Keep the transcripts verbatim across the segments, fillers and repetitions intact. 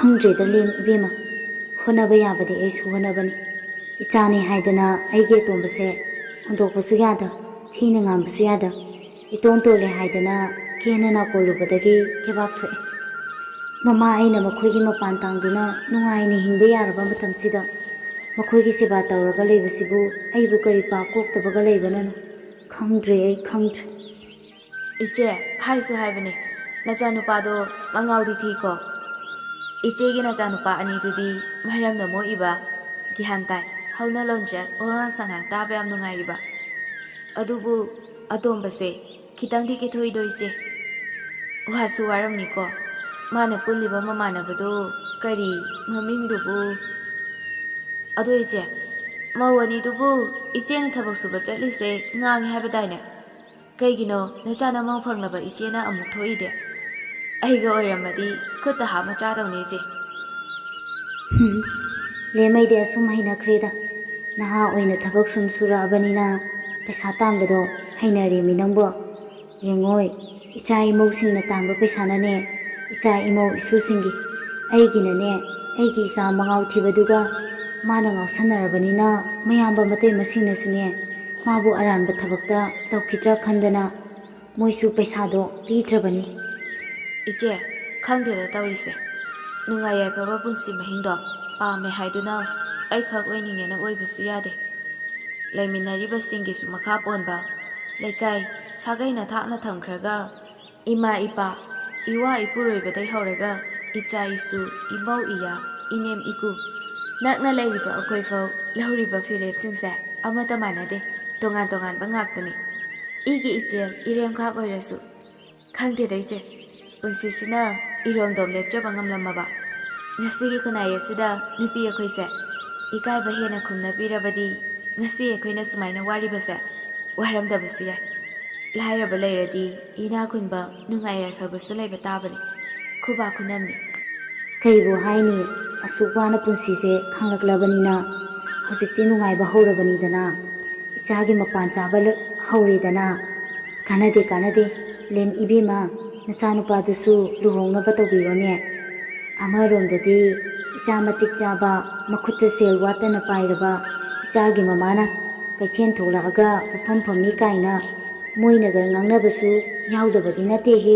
ꯈꯪꯗ꯭ꯔꯦꯗ ꯂꯦꯝ ꯏꯕꯦꯝꯃ, ꯍꯣꯠꯅꯕ ꯌꯥꯕꯗꯤ ꯑꯩꯁꯨ ꯍꯣꯠꯅꯕꯅꯤ꯫ ꯏꯆꯥꯅꯤ ꯍꯥꯏꯗꯅ ꯑꯩꯒꯤ ꯑꯇꯣꯝꯕꯁꯦ ꯍꯨꯟꯗꯣꯛꯄꯁꯨ ꯌꯥꯗ, ꯊꯤꯅ ꯉꯥꯡꯕꯁꯨ ꯌꯥꯗ, ꯏꯇꯣꯟ ꯇꯣꯜꯂꯦ ꯍꯥꯏꯗꯅ ꯀꯦꯅ ꯅꯥꯀꯣꯜꯂꯨꯕꯗꯒꯤ ꯀꯦꯕꯥꯛ ꯊꯣꯛꯑꯦ꯫ ꯃꯃꯥ ꯑꯩꯅ ꯃꯈꯣꯏꯒꯤ ꯃꯄꯥꯟ ꯇꯥꯡꯗꯨꯅ ꯅꯨꯡꯉꯥꯏꯅ ꯍꯤꯡꯕ ꯌꯥꯔꯕ ꯃꯇꯝꯁꯤꯗ ꯃꯈꯣꯏꯒꯤ ꯁꯦꯕꯥ ꯇꯧꯔꯒ ꯂꯩꯕꯁꯤꯕꯨ ꯑꯩꯕꯨ ꯀꯔꯤ ꯄꯥꯞ ꯀꯣꯛꯇꯕꯒ ꯂꯩꯕꯅꯅꯣ? ꯈꯪꯗ꯭ꯔꯦ, ꯑꯩ ꯈꯪꯗ꯭ꯔꯦ꯫ ꯏꯆꯦ, ꯍꯥꯏꯁꯨ ꯍꯥꯏꯕꯅꯦ, ꯅꯆꯥꯅꯨꯄꯥꯗꯣ ꯃꯉꯥꯎꯗꯤ ꯊꯤꯀꯣ꯫ ꯏꯆꯦꯒꯤ ꯅꯆꯥꯅꯨꯄꯥ ꯑꯅꯤꯗꯨꯗꯤ ꯃꯔꯝꯅ ꯃꯣꯛꯏꯕ, ꯒ꯭ꯌꯥꯟ ꯇꯥꯏ, ꯍꯧꯅ ꯂꯣꯟꯆꯠ, ꯋꯥꯉꯥꯡ ꯁꯉꯥꯡ ꯇꯥꯕ ꯌꯥꯝ ꯅꯨꯡꯉꯥꯏꯔꯤꯕ꯫ ꯑꯗꯨꯕꯨ ꯑꯇꯣꯝꯕꯁꯦ ꯈꯤꯇꯪꯗꯤ ꯀꯦꯊꯣꯛꯏꯗꯣ ꯏꯆꯦ꯫ ꯋꯥꯁꯨ ꯋꯥꯔꯝꯅꯤꯀꯣ, ꯃꯥꯅ ꯄꯨꯜꯂꯤꯕ ꯃꯃꯥꯟꯅꯕꯗꯣ ꯀꯔꯤ ꯃꯃꯤꯡꯗꯨꯕꯨ? ꯑꯗꯣ ꯏꯆꯦ, ꯃꯧ ꯑꯅꯤꯗꯨꯕꯨ ꯏꯆꯦꯅ ꯊꯕꯛ ꯁꯨꯕ ꯆꯠꯂꯤꯁꯦ ꯉꯥꯡꯉꯦ ꯍꯥꯏꯕꯗꯥꯏꯅꯦ? ꯀꯩꯒꯤꯅꯣ ꯅꯆꯥꯅ ꯃꯧ ꯐꯪꯂꯕ ꯏꯆꯦꯅ ꯑꯃꯨꯛ ꯊꯣꯛꯏꯗꯤ? ꯑꯩꯒ ꯑꯣꯏꯔꯝꯃꯗꯤ ꯈꯨꯠꯇ ꯍꯥꯞ ꯃꯆꯥ ꯇꯧꯅꯤ ꯏꯆꯦ꯫ ꯍꯨꯝ, ꯂꯦꯝꯃꯩꯗꯤ ꯑꯁꯨꯝ ꯍꯩꯅꯈ꯭ꯔꯦꯗ꯫ ꯅꯍꯥ ꯑꯣꯏꯅ ꯊꯕꯛ ꯁꯨꯝ ꯁꯨꯔꯛꯑꯕꯅꯤꯅ ꯄꯩꯁꯥ ꯇꯥꯟꯕꯗꯣ ꯍꯩꯅꯔꯦꯃꯤ ꯅꯪꯕꯣ꯫ ꯌꯦꯡꯉꯣꯏ, ꯏꯆꯥ ꯏꯃꯧꯁꯤꯡꯅ ꯇꯥꯟꯕ ꯄꯩꯁꯥꯅꯅꯦ, ꯏꯆꯥ ꯏꯃꯧ ꯏꯁꯨꯁꯤꯡꯒꯤ, ꯑꯩꯒꯤꯅꯅꯦ, ꯑꯩꯒꯤ ꯏꯆꯥ ꯃꯉꯥꯎ ꯊꯤꯕꯗꯨꯒ ꯃꯥꯅ ꯉꯥꯎꯁꯟꯅꯔꯕꯅꯤꯅ ꯃꯌꯥꯝꯕ ꯃꯇꯩ ꯃꯁꯤꯡꯅꯁꯨꯅꯦ, ꯃꯥꯕꯨ ꯑꯔꯥꯟꯕ ꯊꯕꯛꯇ ꯇꯧꯈꯤꯗ꯭ꯔꯥ ꯈꯟꯗꯅ ꯃꯣꯏꯁꯨ ꯄꯩꯁꯥꯗꯣ ꯄꯤꯗ꯭ꯔꯕꯅꯤ꯫ ꯏꯆꯦ, ꯈꯪꯗꯦꯗ ꯇꯧꯔꯤꯁꯦ꯫ ꯅꯨꯡꯉꯥꯏ ꯌꯥꯏꯐꯕ ꯄꯨꯟꯁꯤ ꯃꯍꯤꯡꯗꯣ ꯄꯥꯝꯃꯦ ꯍꯥꯏꯗꯨꯅ ꯑꯩꯈꯛ ꯑꯣꯏꯅꯤꯡꯉꯦꯅ ꯑꯣꯏꯕꯁꯨ ꯌꯥꯗꯦ꯫ ꯂꯩꯃꯤꯟꯅꯔꯤꯕꯁꯤꯡꯒꯤꯁꯨ ꯃꯈꯥ ꯄꯣꯟꯕ, ꯂꯩꯀꯥꯏ ꯁꯥꯒꯩꯅ ꯊꯥꯞꯅ ꯊꯝꯈ꯭ꯔꯒ, ꯏꯃꯥ ꯏꯄꯥ, ꯏꯋꯥ ꯏꯄꯨꯔꯣꯏꯕꯗꯩ ꯍꯧꯔꯒ ꯏꯆꯥ ꯏꯁꯨ, ꯏꯃꯧ ꯏꯌꯥ, ꯏꯅꯦꯝ ꯏꯀꯨ, ꯅꯛꯅ ꯂꯩꯔꯤꯕ ꯑꯩꯈꯣꯏꯐꯥꯎ ꯂꯧꯔꯤꯕ ꯐꯤꯔꯦꯞꯁꯤꯡꯁꯦ ꯑꯃꯠꯇ ꯃꯥꯟꯅꯗꯦ, ꯇꯣꯉꯥꯟ ꯇꯣꯉꯥꯟꯕ ꯉꯥꯛꯇꯅꯤ꯫ ꯏꯒꯤ ꯏꯆꯦꯜ ꯏꯔꯦꯝꯈꯥꯛ ꯑꯣꯏꯔꯁꯨ꯫ ꯈꯪꯗꯦꯗ ꯏꯆꯦ, ꯄꯨꯟꯁꯤꯁꯤꯅ ꯏꯔꯣꯝꯗꯣꯝ ꯂꯦꯞꯆꯕ ꯉꯝꯂꯝꯃꯕ꯫ ꯉꯁꯤꯒꯤ ꯈꯨꯟꯅꯥꯏ ꯑꯁꯤꯗ ꯅꯨꯄꯤ ꯑꯩꯈꯣꯏꯁꯦ ꯏꯀꯥꯏꯕ ꯍꯦꯟꯅ ꯈꯨꯝꯅꯕꯤꯔꯕꯗꯤ ꯉꯁꯤ ꯑꯩꯈꯣꯏꯅ ꯁꯨꯃꯥꯏꯅ ꯋꯥꯔꯤꯕꯁꯦ ꯋꯥꯔꯝꯗꯕꯁꯨ ꯌꯥꯏ꯫ ꯂꯥꯏꯔꯕ ꯂꯩꯔꯗꯤ ꯏꯅꯥ ꯈꯨꯟꯕ, ꯅꯨꯡꯉꯥꯏ ꯌꯥꯏꯐꯕꯁꯨ ꯂꯩꯕ ꯇꯥꯕꯅꯤ꯫ ꯈꯨꯕꯥꯛ ꯈꯨꯅꯝꯅꯤ꯫ ꯀꯩꯕꯨ ꯍꯥꯏꯅꯤ, ꯑꯁꯨꯛ ꯋꯥꯅ ꯄꯨꯟꯁꯤꯁꯦ ꯈꯥꯡꯂꯛꯂꯕꯅꯤꯅ ꯍꯧꯖꯤꯛꯇꯤ ꯅꯨꯡꯉꯥꯏꯕ ꯍꯧꯔꯕꯅꯤꯗꯅ꯫ ꯏꯆꯥꯒꯤ ꯃꯄꯥꯟ ꯆꯥꯕ ꯂ-, ꯍꯧꯔꯦꯗꯅ꯫ ꯀꯥꯟꯅꯗꯦ, ꯀꯥꯟꯅꯗꯦ꯫ ꯂꯦꯝ ꯏꯕꯦꯝꯃ, ꯅꯆꯥꯅꯨꯄꯥꯗꯨꯁꯨ ꯂꯨꯍꯣꯡꯅꯕ ꯇꯧꯕꯤꯔꯣꯅꯦ꯫ ꯑꯃꯔꯣꯝꯗꯗꯤ ꯏꯆꯥ ꯃꯇꯤꯛ ꯆꯥꯕ, ꯃꯈꯨꯠꯇ ꯁꯦꯜ ꯋꯥꯠꯇꯅ ꯄꯥꯏꯔꯕ ꯏꯆꯥꯒꯤ ꯃꯃꯥꯅ ꯀꯩꯊꯦꯜ ꯊꯣꯛꯂꯛꯑꯒ ꯄꯣꯠꯐꯝ ꯐꯝꯃꯤ ꯀꯥꯏꯅ ꯃꯣꯏꯅꯒ ꯉꯥꯡꯅꯕꯁꯨ ꯌꯥꯎꯗꯕꯗꯤ ꯅꯠꯇꯦꯍꯦ꯫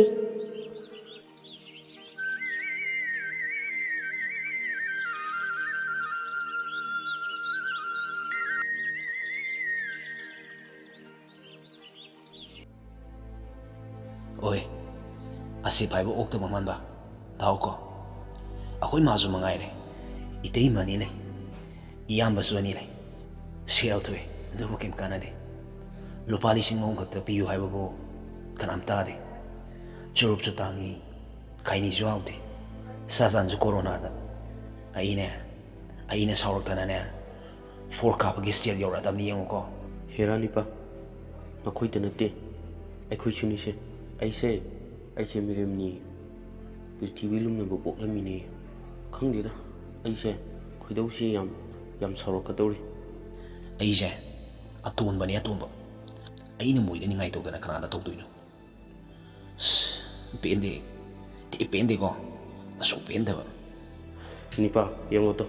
ꯑꯣꯏ, ꯑꯁꯤ ꯄꯥꯏꯕ ꯑꯣꯛꯇ ꯃꯃꯥꯟꯕ, ꯇꯥꯎꯀꯣ꯫ ꯑꯩꯈꯣꯏ ꯃꯥꯁꯨ ꯃꯉꯥꯏꯔꯦ, ꯏꯇꯩꯃ ꯑꯅꯤ ꯂꯩ, ꯏꯌꯥꯝꯕꯁꯨ ꯑꯅꯤ ꯂꯩ꯫ ꯁꯦꯜ ꯊꯣꯛꯑꯦ, ꯑꯗꯨꯕꯨ ꯀꯩꯝ ꯀꯥꯟꯅꯗꯦ꯫ ꯂꯨꯄꯥ ꯂꯤꯁꯤꯡ ꯑꯍꯨꯝ ꯈꯛꯇ ꯄꯤꯌꯨ ꯍꯥꯏꯕꯕꯨ ꯀꯅꯥꯝ ꯇꯥꯗꯦ꯫ ꯆꯨꯔꯨꯞꯁꯨ ꯇꯥꯡꯉꯤ, ꯈꯩꯅꯤꯁꯨ ꯍꯥꯎꯇꯦ, ꯁꯥꯖꯥꯟꯁꯨ ꯀꯣꯔꯣꯅꯥꯗ꯫ ꯑꯩꯅꯦ, ꯑꯩꯅ ꯁꯥꯎꯔꯛꯇꯅꯅꯦ, ꯐꯣꯔ ꯀꯥꯞꯄꯒꯤ ꯁ꯭ꯇꯦꯠ ꯌꯧꯔꯛꯑꯗꯕꯅꯤ ꯌꯦꯡꯉꯨꯀꯣ꯫ ꯍꯦꯔꯥ ꯅꯤꯄꯥ, ꯅꯈꯣꯏꯗ ꯅꯠꯇꯦ, ꯑꯩꯈꯣꯏꯁꯨꯅꯤꯁꯦ꯫ ꯑꯩꯁꯦ, ꯑꯩꯁꯦ ꯃꯤꯔꯦꯝꯅꯤ, ꯄ꯭ꯔꯤꯊꯤꯕꯤ ꯂꯨꯝꯅꯕ ꯄꯣꯛꯂꯝꯃꯤꯅꯤ꯫ ꯈꯪꯗꯦꯗ, ꯑꯩꯁꯦ ꯈꯣꯏꯗꯧꯁꯤ ꯌꯥꯝ, ꯌꯥꯝ ꯁꯥꯎꯔꯛꯀꯗꯧꯔꯤ꯫ ꯑꯩꯁꯦ ꯑꯇꯣꯟꯕꯅꯦ, ꯑꯇꯣꯟꯕ꯫ ꯑꯩꯅ ꯃꯣꯏꯗ ꯅꯤꯡꯉꯥꯏ ꯇꯧꯗꯅ ꯀꯅꯥꯗ ꯇꯧꯗꯣꯏꯅꯣ? ꯑꯁ, ꯄꯦꯟꯗꯦ꯫ ꯊꯤ ꯄꯦꯟꯗꯦꯀꯣ꯫ ꯑꯁꯨꯛ ꯄꯦꯟꯗꯕ꯫ ꯅꯤꯄꯥ, ꯌꯦꯡꯉꯣ ꯇꯣ꯫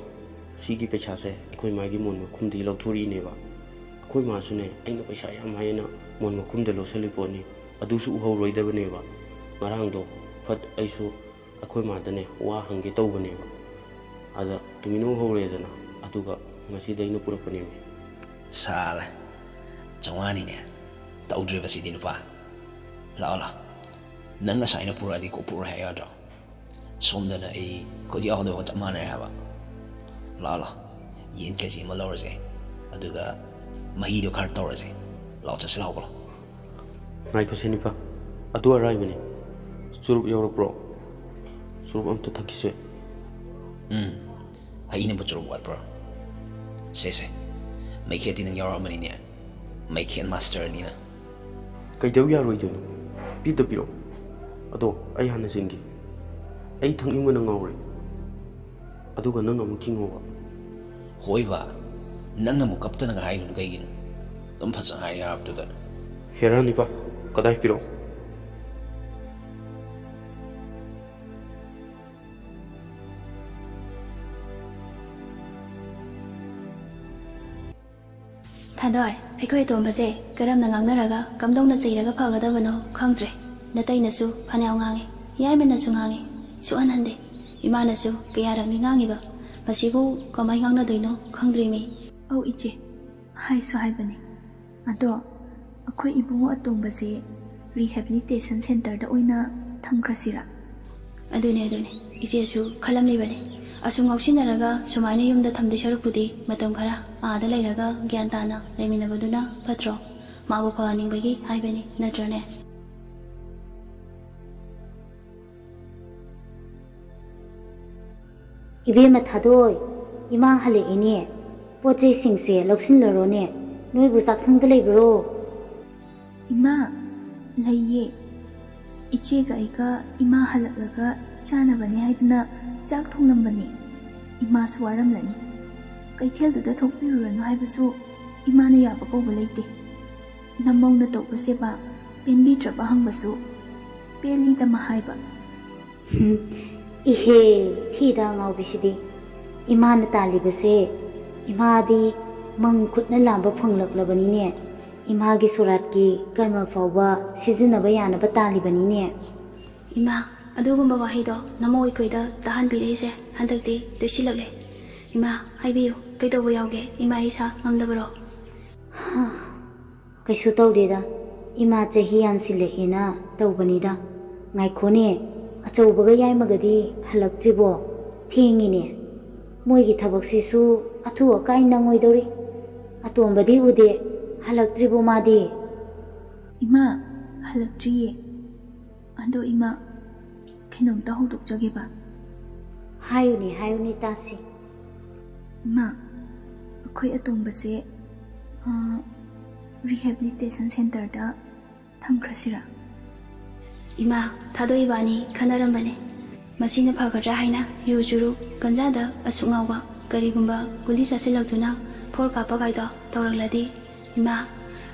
ꯁꯤꯒꯤ ꯄꯩꯁꯥꯁꯦ ꯑꯩꯈꯣꯏ ꯃꯥꯒꯤ ꯃꯣꯟ ꯃꯈꯨꯝꯗꯒꯤ ꯂꯧꯊꯣꯔꯛꯏꯅꯦꯕ꯫ ꯑꯩꯈꯣꯏ ꯃꯥꯁꯨꯅꯦ, ꯑꯩꯅ ꯄꯩꯁꯥ ꯌꯥꯝ ꯍꯥꯏꯌꯦꯅ ꯃꯣꯟ ꯃꯈꯨꯝꯗ ꯂꯣꯠꯁꯜꯂꯤ ꯄꯣꯠꯅꯤ꯫ ꯑꯗꯨꯁꯨ ꯎꯍꯧꯔꯣꯏꯗꯕꯅꯦꯕ꯫ ꯉꯔꯥꯡꯗꯣ ꯐꯠ ꯑꯩꯁꯨ ꯑꯩꯈꯣꯏ ꯃꯥꯗꯅꯦ ꯋꯥ ꯍꯪꯒꯦ ꯇꯧꯕꯅꯦꯕ꯫ ꯑꯗ ꯇꯨꯃꯤꯟꯅ ꯎꯍꯧꯔꯦꯗꯅ꯫ ꯑꯗꯨꯒ ꯉꯁꯤꯗ ꯑꯩꯅ ꯄꯨꯔꯛꯄꯅꯦꯃꯤ꯫ ꯁꯥꯂꯦ, ꯆꯥꯝꯃꯉꯥꯅꯤꯅꯦ꯫ ꯇꯧꯗ꯭ꯔꯤꯕꯁꯤꯗꯤ ꯅꯨꯄꯥ꯫ ꯂꯥꯛꯑꯣ, ꯂꯥꯛꯑꯣ꯫ ꯅꯪ ꯉꯁꯥꯏꯅ ꯄꯨꯔꯛꯑꯗꯤ ꯀꯣꯛ ꯄꯨꯔꯛꯑꯣ ꯍꯥꯏ ꯌꯥꯗ꯭ꯔꯣ? ꯁꯣꯝꯗꯅ ꯑꯩ ꯈꯨꯠ ꯌꯥꯎꯗꯕꯒ ꯆꯞ ꯃꯥꯟꯅꯔꯦ ꯍꯥꯏꯕ꯫ ꯂꯥꯛꯑꯣ, ꯂꯥꯛꯑꯣ꯫ ꯌꯦꯟ ꯀꯦ ꯖꯤ ꯑꯃ ꯂꯧꯔꯁꯦ꯫ ꯑꯗꯨꯒ ꯃꯍꯤꯗꯣ ꯈꯔ ꯇꯧꯔꯁꯦ꯫ ꯂꯥꯛꯑꯣ, ꯆꯠꯁꯤ ꯂꯥꯛꯑꯣ꯫ ꯉꯥꯏꯈꯣꯁꯦ ꯅꯤꯄꯥ, ꯑꯗꯨ ꯑꯔꯥꯏꯕꯅꯤ꯫ ꯆꯨꯔꯨꯞ ꯌꯥꯎꯔꯛꯄ꯭ꯔꯣ? ꯆꯨꯔꯨꯞ ꯑꯝꯇ ꯊꯛꯈꯤꯁꯦ꯫ ꯎꯝ, ꯑꯩꯅꯕꯨ ꯆꯨꯔꯨꯞ ꯋꯥꯠꯄ꯭ꯔꯣ? ꯁꯦ, ꯁꯦ, ꯃꯩꯈꯦꯠꯇꯤ ꯅꯪ ꯌꯥꯎꯔꯛꯑꯃꯅꯤꯅꯦ, ꯃꯩꯈꯦꯠ ꯃꯥꯁꯇꯔꯅꯤꯅ꯫ ꯀꯩꯗꯧ ꯌꯥꯔꯣꯏꯗꯣꯏꯅꯣ? ꯄꯤꯗ ꯄꯤꯔꯛꯑꯣ꯫ ꯑꯗꯣ ꯑꯩ ꯍꯥꯟꯅ ꯆꯤꯡꯒꯦ꯫ ꯑꯩ ꯊꯛꯅꯤꯡꯕꯅ ꯉꯥꯎꯔꯦ꯫ ꯑꯗꯨꯒ ꯅꯪ ꯑꯃꯨꯛ ꯆꯤꯡꯉꯣꯕ꯫ ꯍꯣꯏꯕ, ꯅꯪꯅ ꯑꯃꯨꯛ ꯀꯞꯇꯅꯒ ꯍꯥꯏꯗꯨꯅ ꯀꯩꯒꯤꯅꯣ? ꯑꯗꯨꯝ ꯐꯖꯅ ꯍꯥꯏ ꯌꯥꯕꯗꯨꯗ꯫ ꯍꯦꯔꯥ ꯅꯤꯄꯥ, ꯀꯗꯥꯏ ꯄꯤꯔꯛꯑꯣ? ꯊꯥꯗꯣꯏ, ꯑꯩꯈꯣꯏ ꯑꯇꯣꯝꯕꯁꯦ ꯀꯔꯝꯅ ꯉꯥꯡꯅꯔꯒ ꯀꯝꯗꯧꯅ ꯆꯩꯔꯒ ꯐꯒꯗꯕꯅꯣ ꯈꯪꯗ꯭ꯔꯦ꯫ ꯅꯇꯩꯅꯁꯨ ꯐꯅꯌꯥꯝ ꯉꯥꯡꯉꯤ, ꯌꯥꯏꯃꯅꯁꯨ ꯉꯥꯡꯉꯤ, ꯁꯨꯛꯍꯟꯍꯟꯗꯦ꯫ ꯏꯃꯥꯅꯁꯨ ꯀꯌꯥꯔꯛꯅꯤ ꯉꯥꯡꯉꯤꯕ, ꯃꯁꯤꯕꯨ ꯀꯃꯥꯏ ꯉꯥꯡꯅꯗꯣꯏꯅꯣ ꯈꯪꯗ꯭ꯔꯦꯃꯤ꯫ ꯑꯧ ꯏꯆꯦ, ꯍꯥꯏꯁꯨ ꯍꯥꯏꯕꯅꯤ꯫ ꯑꯗꯣ ꯑꯩꯈꯣꯏ ꯏꯕꯨꯡꯉꯣ ꯑꯇꯣꯝꯕꯁꯦ rehabilitation centerꯗ ꯑꯣꯏꯅ ꯊꯝꯈ꯭ꯔꯁꯤꯔꯥ? ꯑꯗꯨꯅꯦ, ꯑꯗꯨꯅꯦ꯫ ꯏꯆꯦꯁꯨ ꯈꯜꯂꯝꯂꯤꯕꯅꯤ꯫ ꯑꯁꯨꯝ ꯉꯥꯎꯁꯤꯟꯅꯔꯒ ꯁꯨꯃꯥꯏꯅ ꯌꯨꯝꯗ ꯊꯝꯗꯣꯏ ꯁꯔꯨꯛꯄꯨꯗꯤ ꯃꯇꯝ ꯈꯔ ꯑꯥꯗ ꯂꯩꯔꯒ ꯒ꯭ꯌꯥꯟ ꯇꯥꯅ ꯂꯩꯃꯤꯟꯅꯕꯗꯨꯅ ꯐꯠꯇ꯭ꯔꯣ? ꯃꯥꯕꯨ ꯐꯍꯟꯅꯤꯡꯕꯒꯤ ꯍꯥꯏꯕꯅꯤ, ꯅꯠꯇ꯭ꯔꯅꯦ? ꯏꯕꯦꯝꯃ ꯊꯥꯗꯣꯏ, ꯏꯃꯥ ꯍꯜꯂꯛꯑꯦꯅꯦ꯫ ꯄꯣꯠ ꯆꯩꯁꯤꯡꯁꯦ ꯂꯧꯁꯤꯜꯂꯔꯣꯅꯦ꯫ ꯅꯣꯏꯕꯨ ꯆꯥꯛꯁꯪꯗ ꯂꯩꯕ꯭ꯔꯣ? ꯏꯃꯥ, ꯂꯩꯌꯦ꯫ ꯏꯆꯦꯒ ꯑꯩꯒ ꯏꯃꯥ ꯍꯜꯂꯛꯂꯒ ꯆꯥꯅꯕꯅꯦ ꯍꯥꯏꯗꯨꯅ ꯆꯥꯛ ꯊꯣꯡꯂꯝꯕꯅꯦ꯫ ꯏꯃꯥꯁꯨ ꯋꯥꯔꯝꯂꯅꯤ꯫ ꯀꯩꯊꯦꯜꯗꯨꯗ ꯊꯣꯛꯄꯤꯔꯨꯔꯅꯨ ꯍꯥꯏꯕꯁꯨ ꯏꯃꯥꯅ ꯌꯥꯕ ꯀꯧꯕ ꯂꯩꯇꯦ꯫ ꯅꯃꯧꯅ ꯇꯧꯕ ꯁꯦꯕꯥ ꯄꯦꯟꯕꯤꯗ꯭ꯔꯕ ꯍꯪꯕꯁꯨ ꯄꯦꯜꯂꯤꯗꯃ ꯍꯥꯏꯕ꯫ ꯍꯨꯝ, ꯏꯍꯦ, ꯊꯤꯗ ꯑꯉꯥꯎꯕꯤꯁꯤꯗꯤ꯫ ꯏꯃꯥꯅ ꯇꯥꯜꯂꯤꯕꯁꯦ, ꯏꯃꯥꯗꯤ ꯃꯪ ꯈꯨꯠꯅ ꯂꯥꯝꯕ ꯐꯪꯂꯛꯂꯕꯅꯤꯅꯦ꯫ ꯏꯃꯥꯒꯤ ꯁꯣꯔꯥꯠꯀꯤ ꯀꯔꯃ ꯐꯥꯎꯕ ꯁꯤꯖꯤꯟꯅꯕ ꯌꯥꯅꯕ ꯇꯥꯜꯂꯤꯕꯅꯤꯅꯦ꯫ ꯏꯃꯥ, ꯑꯗꯨꯒꯨꯝꯕ ꯋꯥꯍꯩꯗꯣ ꯅꯃꯧ ꯑꯩꯈꯣꯏꯗ ꯇꯥꯍꯟꯕꯤꯔꯛꯏꯁꯦ ꯍꯟꯗꯛꯇꯤ ꯇꯣꯏꯁꯤꯜꯂꯛꯂꯦ꯫ ꯏꯃꯥ, ꯍꯥꯏꯕꯤꯌꯨ, ꯀꯩꯗꯧꯕ ꯌꯥꯎꯒꯦ? ꯏꯃꯥ ꯏꯁꯥ ꯉꯝꯗꯕꯔꯣ? ꯍꯥ, ꯀꯩꯁꯨ ꯇꯧꯗꯦꯗ, ꯏꯃꯥ ꯆꯍꯤ ꯌꯥꯝꯁꯤꯜꯂꯛꯑꯦꯅ ꯇꯧꯕꯅꯤꯗ꯫ ꯉꯥꯏꯈꯣꯅꯦ, ꯑꯆꯧꯕꯒ ꯌꯥꯏꯃꯒꯗꯤ ꯍꯜꯂꯛꯇ꯭ꯔꯤꯕꯣ? ꯊꯦꯡꯉꯤꯅꯦ꯫ ꯃꯣꯏꯒꯤ ꯊꯕꯛꯁꯤꯁꯨ ꯑꯊꯨ ꯑꯀꯥꯏ ꯅꯪꯉꯣꯏꯗꯧꯔꯤ꯫ ꯑꯇꯣꯝꯕꯗꯤ ꯎꯗꯦ, ꯍꯜꯂꯛꯇ꯭ꯔꯤꯕꯣ ꯃꯥꯗꯤ? ꯏꯃꯥ, ꯍꯜꯂꯛꯇ꯭ꯔꯤꯌꯦ꯫ ꯑꯗꯣ ꯏꯃꯥ, ꯀꯩꯅꯣꯝꯇ ꯍꯧꯗꯣꯛꯆꯒꯦꯕ꯫ ꯍꯥꯏꯌꯨꯅꯦ, ꯍꯥꯏꯌꯨꯅꯦ, ꯇꯥꯁꯤ꯫ ꯏꯃꯥ, ꯑꯩꯈꯣꯏ ꯑꯇꯣꯝꯕꯁꯦ, ꯑ, rehabilitation centerꯗ ꯊꯝꯈ꯭ꯔꯁꯤꯔꯥ? ꯏꯃꯥ, ꯊꯥꯗꯣꯏ ꯏꯕꯥꯅꯤ ꯈꯟꯅꯔꯝꯕꯅꯦ꯫ ꯃꯁꯤꯅ ꯐꯒꯗ꯭ꯔꯥ ꯍꯥꯏꯅ ꯌꯨ ꯆꯨꯔꯨꯞ, ꯒꯟꯖꯥꯗ ꯑꯁꯨꯛ ꯉꯥꯎꯕ, ꯀꯔꯤꯒꯨꯝꯕ ꯒꯨꯂꯤ ꯆꯥꯁꯤꯜꯂꯛꯇꯨꯅ ꯐꯣꯔ ꯀꯥꯞꯄ ꯀꯥꯏꯗꯣ ꯇꯧꯔꯛꯂꯗꯤ? ꯏꯃꯥ,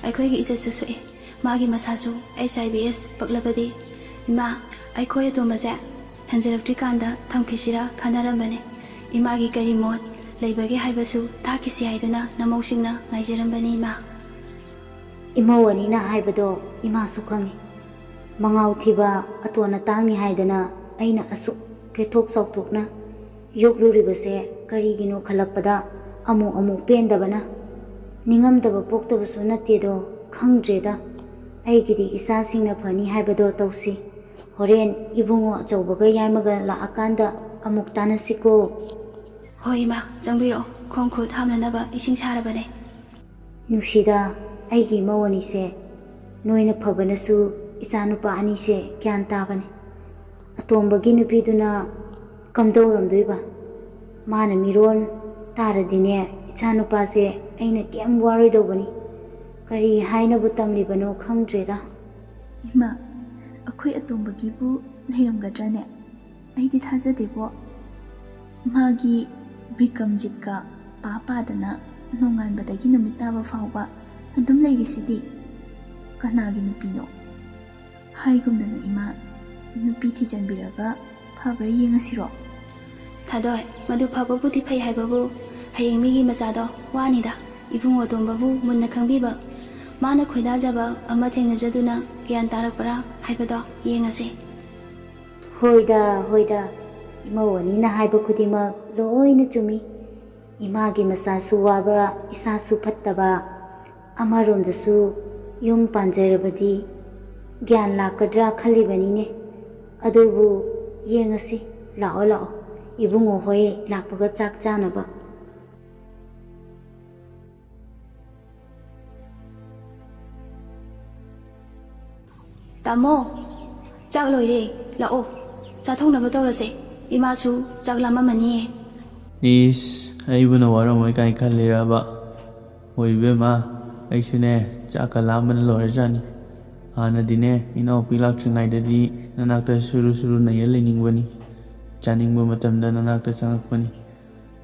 ꯑꯩꯈꯣꯏꯒꯤ ꯏꯖꯠꯁꯨ ꯁꯣꯛꯑꯦ꯫ ꯃꯥꯒꯤ ꯃꯁꯥꯁꯨ H I V S ꯄꯛꯂꯕꯗꯤ? ꯏꯃꯥ, ꯑꯩꯈꯣꯏ ꯑꯇꯣꯝꯕꯁꯦ ꯍꯟꯖꯤꯜꯂꯛꯇ꯭ꯔꯤꯀꯥꯟꯗ ꯊꯝꯈꯤꯁꯤꯔꯥ ꯈꯟꯅꯔꯝꯕꯅꯦ꯫ ꯏꯃꯥꯒꯤ ꯀꯔꯤ ꯃꯣꯠ? ꯂꯩꯕꯒꯦ ꯍꯥꯏꯕꯁꯨ ꯇꯥꯛꯈꯤꯁꯤ ꯍꯥꯏꯗꯨꯅ ꯅꯃꯧꯁꯤꯡꯅ ꯉꯥꯏꯖꯔꯝꯕꯅꯤ, ꯏꯃꯥ꯫ ꯏꯃꯧ ꯑꯅꯤꯅ ꯍꯥꯏꯕꯗꯣ ꯏꯃꯥꯁꯨ ꯈꯪꯏ꯫ ꯃꯉꯥꯎ ꯊꯤꯕ ꯑꯇꯣꯟ ꯑꯇꯥꯡꯅꯤ ꯍꯥꯏꯗꯅ ꯑꯩꯅ ꯑꯁꯨꯛ ꯀꯦꯊꯣꯛ ꯆꯥꯎꯊꯣꯛꯅ ꯌꯣꯛꯂꯨꯔꯤꯕꯁꯦ ꯀꯔꯤꯒꯤꯅꯣ ꯈꯜꯂꯛꯄꯗ ꯑꯃꯨꯛ ꯑꯃꯨꯛ ꯄꯦꯟꯗꯕꯅ꯫ ꯅꯤꯡꯉꯝꯗꯕ ꯄꯣꯛꯇꯕꯁꯨ ꯅꯠꯇꯦꯗꯣ, ꯈꯪꯗ꯭ꯔꯦꯗ꯫ ꯑꯩꯒꯤꯗꯤ ꯏꯆꯥꯁꯤꯡꯅ ꯐꯅꯤ ꯍꯥꯏꯕꯗꯣ ꯇꯧꯁꯤ꯫ ꯍꯣꯔꯦꯟ ꯏꯕꯨꯡꯉꯣ ꯑꯆꯧꯕꯒ ꯌꯥꯏꯃꯒ ꯂꯥꯛꯑꯀꯥꯟꯗ ꯑꯃꯨꯛ ꯇꯥꯟꯅꯁꯤꯀꯣ꯫ ꯍꯣꯏ ꯏꯃꯥ, ꯆꯪꯕꯤꯔꯛꯑꯣ, ꯈꯣꯡ ꯈꯨꯠ ꯍꯥꯝꯅꯅꯕ ꯏꯁꯤꯡ ꯁꯥꯔꯕꯅꯦ꯫ ꯅꯨꯡꯁꯤꯗ, ꯑꯩꯒꯤ ꯏꯃꯧ ꯑꯅꯤꯁꯦ ꯅꯣꯏꯅ ꯐꯕꯅꯁꯨ ꯏꯆꯥꯅꯨꯄꯥ ꯑꯅꯤꯁꯦ ꯒ꯭ꯌꯥꯟ ꯇꯥꯕꯅꯤ꯫ ꯑꯇꯣꯝꯕꯒꯤ ꯅꯨꯄꯤꯗꯨꯅ ꯀꯝꯗꯧꯔꯝꯗꯣꯏꯕ? ꯃꯥꯅ ꯃꯤꯔꯣꯟ ꯇꯥꯔꯗꯤꯅꯦ, ꯏꯆꯥꯅꯨꯄꯥꯁꯦ ꯑꯩꯅ ꯀꯩꯝ ꯋꯥꯔꯣꯏꯗꯧꯕꯅꯤ꯫ ꯀꯔꯤ ꯍꯥꯏꯅꯕꯨ ꯇꯝꯂꯤꯕꯅꯣ ꯈꯪꯗ꯭ꯔꯦꯗ꯫ ꯏꯃꯥ, ꯑꯩꯈꯣꯏ ꯑꯇꯣꯝꯕꯒꯤꯕꯨ ꯂꯩꯔꯝꯒꯗ꯭ꯔꯅꯦ? ꯑꯩꯗꯤ ꯊꯥꯖꯗꯦꯕꯣ꯫ ꯃꯥꯒꯤ ꯕꯤꯀ꯭ꯔꯝꯖꯤꯠꯀ ꯄꯥ ꯄꯥꯗꯅ ꯅꯣꯡꯉꯥꯟꯕꯗꯒꯤ ꯅꯨꯃꯤꯠ ꯇꯥꯕ ꯐꯥꯎꯕ ꯑꯗꯨꯝ ꯂꯩꯔꯤꯁꯤꯗꯤ꯫ ꯀꯅꯥꯒꯤ ꯅꯨꯄꯤꯅꯣ? ꯍꯥꯏꯒꯨꯝꯗꯅ ꯏꯃꯥ, ꯅꯨꯄꯤ ꯊꯤꯖꯤꯟꯕꯤꯔꯒ ꯐꯕ꯭ꯔꯥ ꯌꯦꯡꯉꯁꯤꯔꯣ? ꯊꯥꯗꯣꯏ, ꯃꯗꯨ ꯐꯕꯕꯨꯗꯤ ꯐꯩ ꯍꯥꯏꯕꯕꯨ, ꯍꯌꯦꯡ ꯃꯤꯒꯤ ꯃꯆꯥꯗꯣ ꯋꯥꯅꯤꯗ꯫ ꯏꯕꯨꯡꯉꯣ ꯑꯇꯣꯝꯕꯕꯨ ꯃꯨꯟꯅ ꯈꯪꯕꯤꯕ, ꯃꯥꯅ ꯈꯣꯏꯗꯥꯖꯕ ꯑꯃ ꯊꯦꯡꯅꯖꯗꯨꯅ ꯒ꯭ꯌꯥꯟ ꯇꯥꯔꯛꯄ꯭ꯔꯥ ꯍꯥꯏꯕꯗꯣ ꯌꯦꯡꯉꯁꯤ꯫ ꯍꯣꯏꯗ, ꯍꯣꯏꯗ, ꯏꯃꯧ ꯑꯅꯤꯅ ꯍꯥꯏꯕ ꯈꯨꯗꯤꯡꯃꯛ ꯂꯣꯏꯅ ꯆꯨꯝꯃꯤ꯫ ꯏꯃꯥꯒꯤ ꯃꯆꯥꯁꯨ ꯋꯥꯕ, ꯏꯆꯥꯁꯨ ꯐꯠꯇꯕ꯫ ꯑꯃꯔꯣꯝꯗꯁꯨ ꯌꯨꯝ ꯄꯥꯟꯖꯔꯕꯗꯤ ꯒ꯭ꯌꯥꯟ ꯂꯥꯛꯀꯗ꯭ꯔꯥ ꯈꯜꯂꯤꯕꯅꯤꯅꯦ꯫ ꯑꯗꯨꯕꯨ ꯌꯦꯡꯉꯁꯤ, ꯂꯥꯛꯑꯣ, ꯂꯥꯛꯑꯣ, ꯏꯕꯨꯡꯉꯣ ꯍꯣꯏ ꯂꯥꯛꯄꯒ ꯆꯥꯛ ꯆꯥꯅꯕ꯫ ꯇꯥꯃꯣ, ꯆꯥꯛ ꯂꯣꯏꯔꯦ, ꯂꯥꯛꯑꯣ, ꯆꯥꯊꯣꯛꯅꯕ ꯇꯧꯔꯁꯦ꯫ ꯏꯃꯥꯁꯨ ꯆꯥꯛ ꯂꯥꯝꯃꯝꯃꯅꯤꯌꯦ꯫ ꯏꯁ, ꯑꯩꯕꯨꯅ ꯋꯥꯔꯝꯃꯣꯏ ꯀꯥꯏ ꯈꯜꯂꯤꯔꯕ? ꯍꯣꯏ ꯏꯕꯦꯝꯃ, ꯑꯩꯁꯨꯅꯦ ꯆꯥꯛꯀ ꯂꯥꯝꯕꯅ ꯂꯣꯏꯔꯖꯥꯠꯅꯤ꯫ ꯍꯥꯟꯅꯗꯤꯅꯦ ꯏꯅꯥꯎꯄꯤ ꯂꯥꯛꯇ꯭ꯔꯤꯉꯩꯗꯗꯤ ꯅꯅꯥꯛꯇ ꯁꯨꯔꯨ ꯁꯨꯔꯨ ꯅꯩꯔ ꯂꯩꯅꯤꯡꯕꯅꯤ꯫ ꯆꯥꯅꯤꯡꯕ ꯃꯇꯝꯗ ꯅꯅꯥꯛꯇ ꯆꯪꯉꯛꯄꯅꯤ꯫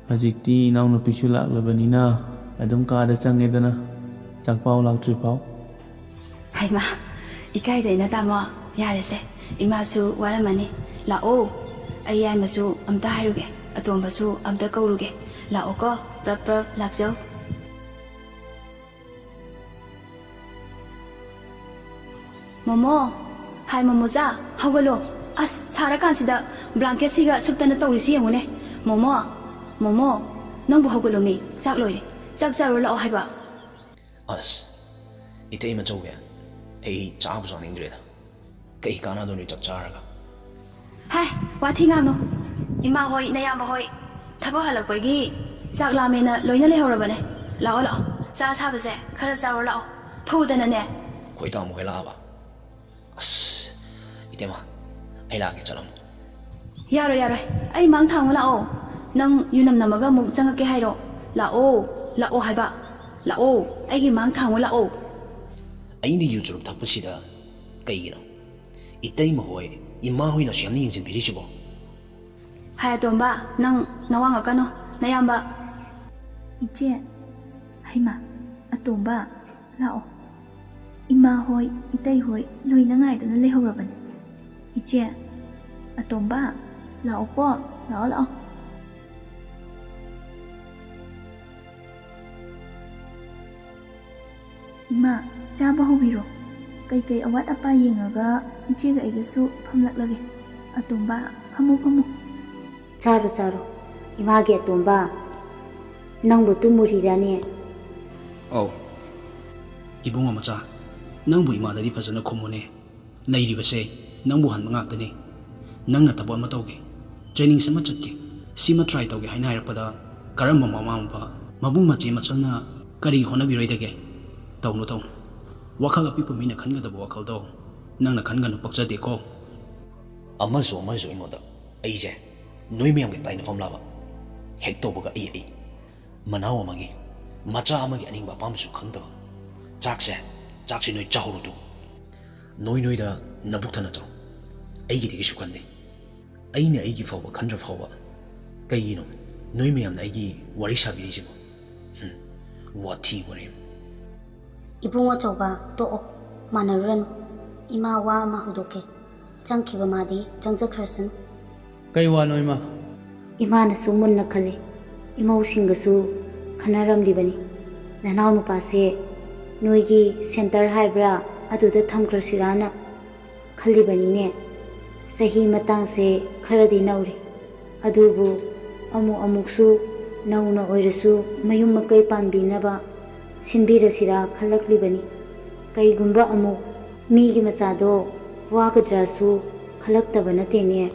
ꯍꯧꯖꯤꯛꯇꯤ ꯏꯅꯥꯎꯅꯨꯄꯤꯁꯨ ꯂꯥꯛꯂꯕꯅꯤꯅ ꯑꯗꯨꯝ ꯀꯥꯗ ꯆꯪꯉꯦꯗꯅ, ꯆꯥꯛꯄꯥꯎ ꯂꯥꯛꯇ꯭ꯔꯤꯐꯥꯎ꯫ ꯍꯩꯃꯥ, ꯏꯀꯥꯏꯗꯩꯅ ꯇꯥꯃꯣ꯫ ꯌꯥꯔꯦꯁꯦ, ꯏꯃꯥꯁꯨ ꯋꯥꯔꯝꯃꯅꯤ꯫ ꯂꯥꯛꯑꯣ, ꯑꯩ ꯌꯥꯏꯃꯁꯨ ꯑꯝꯇ ꯍꯥꯏꯔꯨꯒꯦ, ꯑꯇꯣꯝꯕꯁꯨ ꯑꯝꯇ ꯀꯧꯔꯨꯒꯦ꯫ ꯂꯥꯛꯑꯣꯀꯣ, ꯄ꯭ꯔꯞ ꯄ꯭ꯔꯞ ꯂꯥꯛꯆꯧ꯫ ꯃꯣꯃꯣ, ꯍꯥꯏ ꯃꯣꯃꯣꯆꯥ, ꯍꯧꯒꯠꯂꯣ꯫ ꯑꯁ, ꯁꯥꯔꯀꯥꯟꯁꯤꯗ ꯕ꯭ꯂꯥꯡꯀꯦꯠꯁꯤꯒ ꯁꯨꯞꯇꯅ ꯇꯧꯔꯤꯁꯤ ꯌꯦꯡꯉꯨꯅꯦ꯫ ꯃꯣꯃꯣ, ꯃꯣꯃꯣ, ꯅꯪꯕꯨ ꯍꯧꯒꯠꯂꯣꯃꯤ, ꯆꯥꯛ ꯂꯣꯏꯔꯦ꯫ ꯆꯥꯛ ꯆꯥꯔꯨ ꯂꯥꯛꯑꯣ ꯍꯥꯏꯕ꯫ ꯑꯁ, ꯏꯇꯩꯃ ꯆꯧꯕꯤ, ꯑꯩ ꯆꯥꯕꯨ ꯆꯥꯅꯤꯡꯗ꯭ꯔꯦꯗ꯫ ꯀꯩ ꯀꯥꯟꯅꯗꯣꯏꯅꯣ ꯆꯥꯛ ꯆꯥꯔꯒ? ꯍꯥꯏ, ꯋꯥꯊꯤ ꯉꯥꯡꯅꯨ꯫ ꯏꯃꯥ ꯍꯣꯏ, ꯅꯌꯥꯝꯕ ꯍꯣꯏ ꯊꯕꯛ ꯍꯜꯂꯛꯄꯒꯤ ꯆꯥꯛ ꯂꯥꯝꯃꯦꯅ ꯂꯣꯏꯅ ꯂꯩꯍꯧꯔꯕꯅꯦ꯫ ꯂꯥꯛꯑꯣ, ꯂꯥꯛꯑꯣ, ꯆꯥ ꯑꯁꯥꯕꯁꯦ ꯈꯔ ꯆꯥꯔꯣ ꯂꯥꯛꯑꯣ, ꯐꯨꯗꯅꯅꯦ꯫ ꯈꯣꯏ ꯇꯥꯃꯣ ꯍꯣꯏ ꯂꯥꯛꯑꯕ? ꯑꯁ, ꯏꯇꯩꯃ, ꯑꯩ ꯂꯥꯛꯑꯒꯦ, ꯆꯠꯂꯝꯃꯣ꯫ ꯌꯥꯔꯣꯏ, ꯌꯥꯔꯣꯏ, ꯑꯩ ꯃꯥꯡ ꯊꯥꯡꯉꯨ ꯂꯥꯛꯑꯣ꯫ ꯅꯪ ꯌꯨ ꯅꯝ ꯅꯝꯃꯒ ꯑꯃꯨꯛ ꯆꯪꯉꯛꯀꯦ ꯍꯥꯏꯔꯣ? ꯂꯥꯛꯑꯣ, ꯂꯥꯛꯑꯣ ꯍꯥꯏꯕ, ꯂꯥꯛꯑꯣ, ꯑꯩꯒꯤ ꯃꯥꯡ ꯊꯥꯡꯉꯨ ꯂꯥꯛꯑꯣ꯫ ꯑꯩꯅ ꯌꯨ ꯆꯨꯔꯨꯞ ꯊꯛꯄꯁꯤꯗ ꯀꯩꯒꯤꯅꯣ ꯏꯇꯩꯃ ꯍꯣꯏ, ꯏꯃꯥ ꯍꯣꯏꯅ ꯑꯁꯨꯛ ꯌꯥꯝꯅ ꯌꯦꯡꯁꯤꯟꯕꯤꯔꯤꯁꯤꯕꯣ? ꯍꯥꯏ ꯑꯇꯣꯝꯕ, ꯅꯪ ꯅꯋꯥ ꯉꯥꯛꯀꯅꯨ, ꯅꯌꯥꯝꯕ꯫ ꯏꯆꯦ, ꯍꯩꯃꯥ, ꯑꯇꯣꯝꯕ, ꯂꯥꯛꯑꯣ꯫ ꯏꯃꯥ ꯍꯣꯏ, ꯏꯇꯩ ꯍꯣꯏ ꯂꯣꯏꯅ ꯉꯥꯏꯗꯨꯅ ꯂꯩꯍꯧꯔꯕꯅꯤ꯫ ꯏꯆꯦ, ꯑꯇꯣꯝꯕ, ꯂꯥꯛꯑꯣꯀꯣ, ꯂꯥꯛꯑꯣ, ꯂꯥꯛꯑꯣ꯫ ꯏꯃꯥ, ꯆꯥꯕ ꯍꯧꯕꯤꯔꯣ꯫ ꯀꯩꯀꯩ ꯑꯋꯥꯠ ꯑꯄꯥ ꯌꯦꯡꯉꯒ ꯏꯆꯦꯒ ꯑꯩꯒꯁꯨ ꯐꯝꯂꯛꯂꯒꯦ꯫ ꯑꯇꯣꯝꯕ, ꯐꯝꯃꯨ, ꯐꯝꯃꯨ꯫ ꯆꯥꯔꯣ, ꯆꯥꯔꯣ꯫ ꯏꯃꯥꯒꯤ ꯑꯇꯣꯝꯕ, ꯅꯪꯕꯨ ꯇꯨꯝꯃꯨꯔꯤꯔꯥꯅꯦ? ꯑꯧ꯫ ꯏꯕꯨꯡꯉꯣ ꯃꯆꯥ, ꯅꯪꯕꯨ ꯏꯃꯥꯗꯗꯤ ꯐꯖꯅ ꯈꯨꯝꯃꯨꯅꯦ꯫ ꯂꯩꯔꯤꯕꯁꯦ ꯅꯪꯕꯨ ꯍꯟꯕ ꯉꯥꯛꯇꯅꯤ꯫ ꯅꯪꯅ ꯊꯕꯛ ꯑꯃ ꯇꯧꯒꯦ, trainings ꯑꯃ ꯆꯠꯀꯦ, ꯁꯤꯃ try ꯇꯧꯒꯦ ꯍꯥꯏꯅ ꯍꯥꯏꯔꯛꯄꯗ ꯀꯔꯝꯕ ꯃꯃꯥ ꯃꯄꯥ, ꯃꯕꯨꯡ ꯃꯆꯦ ꯃꯆꯜꯅ ꯀꯔꯤ ꯍꯣꯠꯅꯕꯤꯔꯣꯏꯗꯒꯦ? ꯇꯧꯅꯨ, ꯇꯧꯅꯨ꯫ ꯋꯥꯈꯜ ꯑꯄꯤꯛꯄ ꯃꯤꯅ ꯈꯟꯒꯗꯕ ꯋꯥꯈꯜꯗꯣ ꯅꯪꯅ ꯈꯟꯒꯅꯨ, ꯄꯛꯆꯗꯦꯀꯣ꯫ ꯑꯃꯁꯨ ꯑꯃꯁꯨ ꯑꯩꯉꯣꯟꯗ, ꯑꯩꯁꯦ ꯅꯣꯏ ꯃꯌꯥꯝꯒꯤ ꯇꯥꯏꯅꯐꯝ ꯂꯥꯕ? ꯍꯦꯛ ꯇꯧꯕꯒ ꯑꯩ, ꯑꯩ꯫ ꯃꯅꯥꯎ ꯑꯃꯒꯤ, ꯃꯆꯥ ꯑꯃꯒꯤ ꯑꯅꯤꯡꯕ ꯑꯄꯥꯝꯕꯁꯨ ꯈꯪꯗꯕ꯫ ꯆꯥꯛꯁꯦ, ꯆꯥꯛꯁꯦ ꯅꯣꯏ ꯆꯥꯍꯧꯔꯣ ꯇꯨ꯫ ꯅꯣꯏ ꯅꯣꯏꯗ ꯅꯕꯨꯛ ꯊꯟꯅ ꯆꯥꯎ꯫ ꯑꯩꯒꯤꯗꯤ ꯀꯩꯁꯨ ꯈꯟꯗꯦ꯫ ꯑꯩꯅ ꯑꯩꯒꯤ ꯐꯥꯎꯕ ꯈꯟꯗ꯭ꯔ ꯐꯥꯎꯕ ꯀꯩꯒꯤꯅꯣ ꯅꯣꯏ ꯃꯌꯥꯝꯅ ꯑꯩꯒꯤ ꯋꯥꯔꯤ ꯁꯥꯕꯤꯔꯤꯁꯤꯕꯣ? ꯍꯨꯝ, ꯋꯥꯊꯤ ꯋꯥꯔꯦꯝ꯫ ꯏꯕꯨꯡ ꯑꯆꯧꯕ, ꯇꯣꯛꯑꯣ, ꯃꯥꯟꯅꯔꯨꯔꯅꯨ꯫ ꯏꯃꯥ ꯋꯥ ꯑꯃ ꯍꯧꯗꯣꯛꯀꯦ꯫ ꯆꯪꯈꯤꯕ ꯃꯥꯗꯤ ꯆꯪꯖꯈ꯭ꯔꯁꯅꯨ꯫ ꯀꯩ ꯋꯥꯅꯣ, ꯏꯃꯥ? ꯏꯃꯥꯅꯁꯨ ꯃꯨꯟꯅ ꯈꯜꯂꯤ꯫ ꯏꯃꯧꯁꯤꯡꯒꯁꯨ ꯈꯟꯅꯔꯝꯂꯤꯕꯅꯤ꯫ "ꯅꯅꯥꯎꯅꯨꯄꯥꯁꯦ ꯅꯣꯏꯒꯤ ꯁꯦꯟꯇꯔ ꯍꯥꯏꯕ꯭ꯔꯥ, ꯑꯗꯨꯗ ꯊꯝꯈ꯭ꯔꯁꯤꯔꯥꯅ ꯈꯜꯂꯤꯕꯅꯤꯅꯦ꯫ ꯆꯍꯤ ꯃꯇꯥꯡꯁꯦ ꯈꯔꯗꯤ ꯅꯧꯔꯤ, ꯑꯗꯨꯕꯨ ꯑꯃꯨꯛ ꯑꯃꯨꯛꯁꯨ ꯅꯧꯅ ꯑꯣꯏꯔꯁꯨ ꯃꯌꯨꯝ ꯃꯀꯩ ꯄꯥꯟꯕꯤꯅꯕ ꯁꯤꯟꯕꯤꯔꯁꯤꯔꯥ ꯈꯜꯂꯛꯂꯤꯕꯅꯤ꯫ ꯀꯩꯒꯨꯝꯕ ꯑꯃꯨꯛ ꯃꯤꯒꯤ ꯃꯆꯥꯗꯣ ꯋꯥꯒꯗ꯭ꯔꯥꯁꯨ ꯈꯜꯂꯛꯇꯕ ꯅꯠꯇꯦꯅꯦ"꯫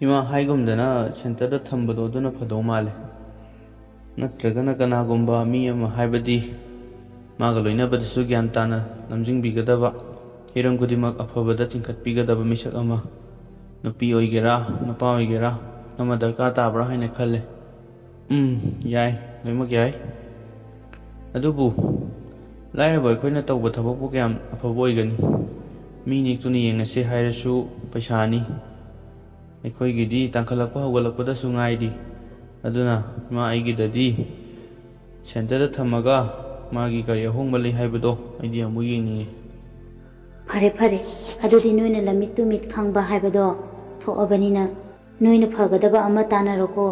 ꯏꯃꯥ, ꯍꯥꯏꯒꯨꯝꯗꯅ ꯁꯦꯟꯇꯔꯗ ꯊꯝꯕꯗꯣ ꯑꯗꯨꯅ ꯐꯗꯧ ꯃꯥꯜꯂꯦ꯫ ꯅꯠꯇ꯭ꯔꯒꯅ ꯀꯅꯥꯒꯨꯝꯕ ꯃꯤ ꯑꯃ, ꯍꯥꯏꯕꯗꯤ ꯃꯥꯒ ꯂꯣꯏꯅꯕꯗꯁꯨ ꯒ꯭ꯌꯥꯟ ꯇꯥꯅ ꯂꯝꯖꯤꯡꯕꯤꯒꯗꯕ, ꯍꯤꯔꯝ ꯈꯨꯗꯤꯡꯃꯛ ꯑꯐꯕꯗ ꯆꯤꯡꯈꯠꯄꯤꯒꯗꯕ ꯃꯤꯁꯛ ꯑꯃ, ꯅꯨꯄꯤ ꯑꯣꯏꯒꯦꯔꯥ ꯅꯨꯄꯥ ꯑꯣꯏꯒꯦꯔꯥ, ꯑꯃ ꯗꯔꯀꯥꯔ ꯇꯥꯕ꯭ꯔꯥ ꯍꯥꯏꯅ ꯈꯜꯂꯦ꯫ ꯎꯝ, ꯌꯥꯏ, ꯂꯣꯏꯅꯃꯛ ꯌꯥꯏ꯫ ꯑꯗꯨꯕꯨ ꯂꯥꯏꯔꯕ ꯑꯩꯈꯣꯏꯅ ꯇꯧꯕ ꯊꯕꯛꯄꯨ ꯀꯌꯥꯝ ꯑꯐꯕ ꯑꯣꯏꯒꯅꯤ? ꯃꯤ ꯅꯦꯛꯇꯨꯅ ꯌꯦꯡꯉꯁꯦ ꯍꯥꯏꯔꯁꯨ ꯄꯩꯁꯥꯅꯤ꯫ ꯑꯩꯈꯣꯏꯒꯤꯗꯤ ꯇꯥꯡꯈꯠꯂꯛꯄ ꯍꯧꯒꯠꯂꯛꯄꯗꯁꯨ ꯉꯥꯏꯔꯤ꯫ ꯑꯗꯨꯅ ꯏꯃꯥ ꯑꯩꯒꯤꯗꯗꯤ ꯁꯦꯟꯇꯔꯗ ꯊꯝꯃꯒ ꯃꯥꯒꯤ ꯀꯔꯤ ꯑꯍꯣꯡꯕ ꯂꯩ ꯍꯥꯏꯕꯗꯣ ꯑꯩꯗꯤ ꯑꯃꯨꯛ ꯌꯦꯡꯅꯤꯡꯉꯤ꯫ ꯐꯔꯦ, ꯐꯔꯦ, ꯑꯗꯨꯗꯤ ꯅꯣꯏꯅ ꯂꯝꯃꯤꯠ ꯇꯨꯃꯤꯠ ꯈꯪꯕ ꯍꯥꯏꯕꯗꯣ ꯊꯣꯛꯑꯕꯅꯤꯅ, ꯅꯣꯏꯅ ꯐꯒꯗꯕ ꯑꯃ ꯇꯥꯟꯅꯔꯣꯀꯣ꯫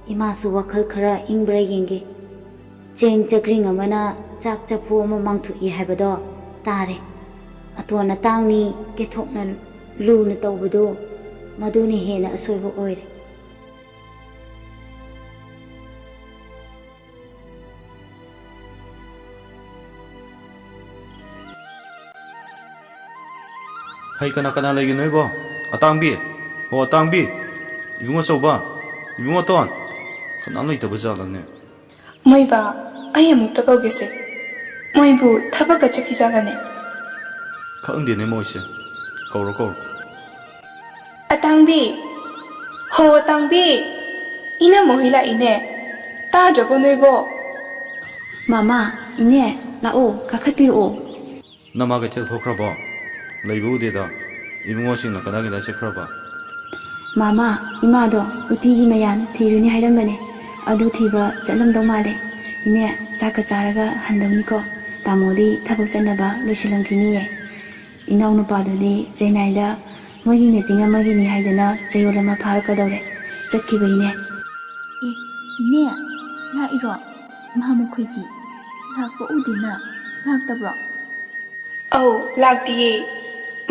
ꯏꯃꯥꯁꯨ ꯋꯥꯈꯜ ꯈꯔ ꯏꯪꯕ꯭ꯔꯥ ꯌꯦꯡꯒꯦ꯫ ꯆꯦꯡ ꯆꯀ꯭ꯔꯤꯡ ꯑꯃꯅ ꯆꯥꯛ ꯆꯐꯨ ꯑꯃ ꯃꯥꯡꯊꯣꯛꯏ ꯍꯥꯏꯕꯗꯣ ꯇꯥꯔꯦ꯫ ꯑꯇꯣꯟ ꯑꯇꯥꯡꯅꯤ ꯀꯦꯊꯣꯛꯅ ꯂꯨꯅ ꯇꯧꯕꯗꯨ, ꯃꯗꯨꯅ ꯍꯦꯟꯅ ꯑꯁꯣꯏꯕ ꯑꯣꯏꯔꯦ꯫ ꯍꯩ, ꯀꯅꯥ ꯀꯅꯥ ꯂꯩꯒꯦ ꯅꯣꯏꯕꯣ? ꯑꯇꯥꯡꯕꯤ? ꯍꯣ, ꯑꯇꯥꯡꯕꯤ! ꯏꯕꯨꯡ ꯑꯆꯧꯕ! ꯏꯕꯨꯡ ꯑꯇꯣꯟ! ꯀꯅꯥꯝ ꯂꯩꯇꯕ ꯖꯥꯠꯂꯅꯦ? ꯃꯣꯏꯕꯥ, ꯑꯩ ꯑꯃꯨꯛꯇ ꯀꯧꯒꯦꯁꯦ꯫ ꯃꯣꯏꯕꯨ ꯊꯕꯛꯀ ꯆꯠꯈꯤꯖꯥꯠꯂꯅꯦ? ꯈꯪꯗꯦꯅꯦ ꯃꯣꯏꯁꯦ꯫ ꯀꯧꯔꯣ, ꯀꯧꯔꯣ꯫ ꯑꯇꯥꯡꯕꯤ! ꯍꯣ, ꯑꯇꯥꯡꯕꯤ! ꯏꯅꯝꯃ ꯍꯣꯏ ꯂꯥꯛꯏꯅꯦ꯫ ꯇꯥꯗ꯭ꯔꯕꯣ ꯅꯣꯏꯕꯣ? ꯃꯃꯥ, ꯏꯅꯦ, ꯂꯥꯛꯑꯣ, ꯀꯥꯈꯠꯄꯤꯔꯛꯑꯣ꯫ ꯅꯃꯥ ꯀꯩꯊꯦꯜ ꯊꯣꯛꯈ꯭ꯔꯕꯣ? ꯂꯩꯕ ꯎꯗꯦꯗ꯫ ꯏꯕꯨꯡꯉꯣꯁꯤꯡꯅ ꯀꯗꯥꯏ ꯀꯗꯥꯏ ꯆꯠꯈ꯭ꯔꯕ? ꯃꯃꯥ, ꯏꯃꯥꯗꯣ ꯎꯇꯤꯒꯤ ꯃꯌꯥꯟ ꯊꯤꯔꯨꯅꯤ ꯍꯥꯏꯔꯝꯕꯅꯦ꯫ ꯑꯗꯨ ꯊꯤꯕ ꯆꯠꯂꯝꯗꯧ ꯃꯥꯜꯂꯦ꯫ ꯏꯅꯦ, ꯆꯥꯛꯀ ꯆꯥꯔꯒ ꯍꯟꯗꯧꯅꯤꯀꯣ꯫ ꯇꯥꯃꯣꯗꯤ ꯊꯕꯛ ꯆꯠꯅꯕ ꯂꯣꯏꯁꯤꯜꯂꯝꯈꯤꯅꯤꯌꯦ꯫ ꯏꯅꯥꯎꯅꯨꯄꯥꯗꯨꯗꯤ ꯆꯦꯟꯅꯥꯏꯗ ꯃꯣꯏꯒꯤ ꯃꯤꯇꯤꯡ ꯑꯃꯒꯤꯅꯤ ꯍꯥꯏꯗꯨꯅ ꯆꯌꯣꯜ ꯑꯃ ꯐꯥꯔꯛꯀꯗꯧꯔꯦ꯫ ꯆꯠꯈꯤꯕꯩꯅꯦ꯫ ꯑꯦ, ꯏꯅꯦ, ꯂꯥꯛꯏꯔꯣ? ꯃꯍꯥ ꯃꯈꯣꯏꯗꯤ ꯂꯥꯛꯄ ꯎꯗꯦꯅ꯫ ꯂꯥꯛꯇꯕ꯭ꯔꯣ? ꯑꯧ, ꯂꯥꯛꯇꯤꯌꯦ꯫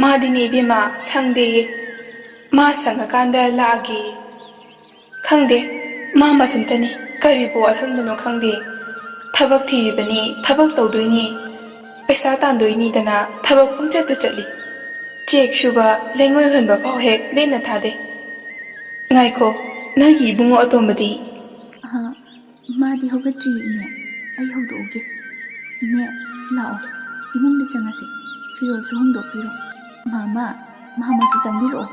ꯃꯥꯗꯤꯅꯦ ꯏꯕꯦꯝꯃ, ꯁꯪꯗꯦꯌꯦ꯫ ꯃꯥ ꯁꯪꯉꯀꯥꯟꯗ ꯂꯥꯛꯑꯒꯦ꯫ ꯈꯪꯗꯦ, ꯃꯥ ꯃꯊꯟꯇꯅꯤ꯫ ꯀꯔꯤꯕꯨ ꯋꯥꯠꯍꯟꯕꯅꯣ ꯈꯪꯗꯦ꯫ ꯊꯕꯛ ꯊꯤꯔꯤꯕꯅꯤ, ꯊꯕꯛ ꯇꯧꯗꯣꯏꯅꯤ꯫ ꯄꯩꯁꯥ ꯇꯥꯟꯗꯣꯏꯅꯤꯗꯅ ꯊꯕꯛ ꯄꯪꯆꯠꯇ ꯆꯠꯂꯤ꯫ ꯆꯦꯛ ꯁꯨꯕ, ꯂꯩꯉꯣꯏ ꯍꯣꯟꯕ ꯐꯥꯎ ꯍꯦꯛ ꯂꯦꯝꯅ ꯊꯥꯗꯦ꯫ ꯉꯥꯏꯈꯣ, ꯅꯣꯏꯒꯤ ꯏꯕꯨꯡꯉꯣ ꯑꯇꯣꯝꯕꯗꯤ? ꯑꯍ, ꯃꯥꯗꯤ ꯍꯧꯒꯠꯇ꯭ꯔꯤꯌꯦ, ꯏꯅꯦ꯫ ꯑꯩ ꯍꯧꯗꯣꯛꯎꯒꯦ꯫ ꯏꯅꯦ, ꯂꯥꯛꯑꯣ, ꯏꯃꯨꯡꯗ ꯆꯪꯉꯁꯤ꯫ ꯐꯤꯔꯣꯜꯁꯨ ꯍꯣꯡꯗꯣꯛꯄꯤꯔꯣ꯫ ꯃꯥꯃ, ꯃꯥꯃꯁꯨ ꯆꯪꯕꯤꯔꯛꯑꯣ꯫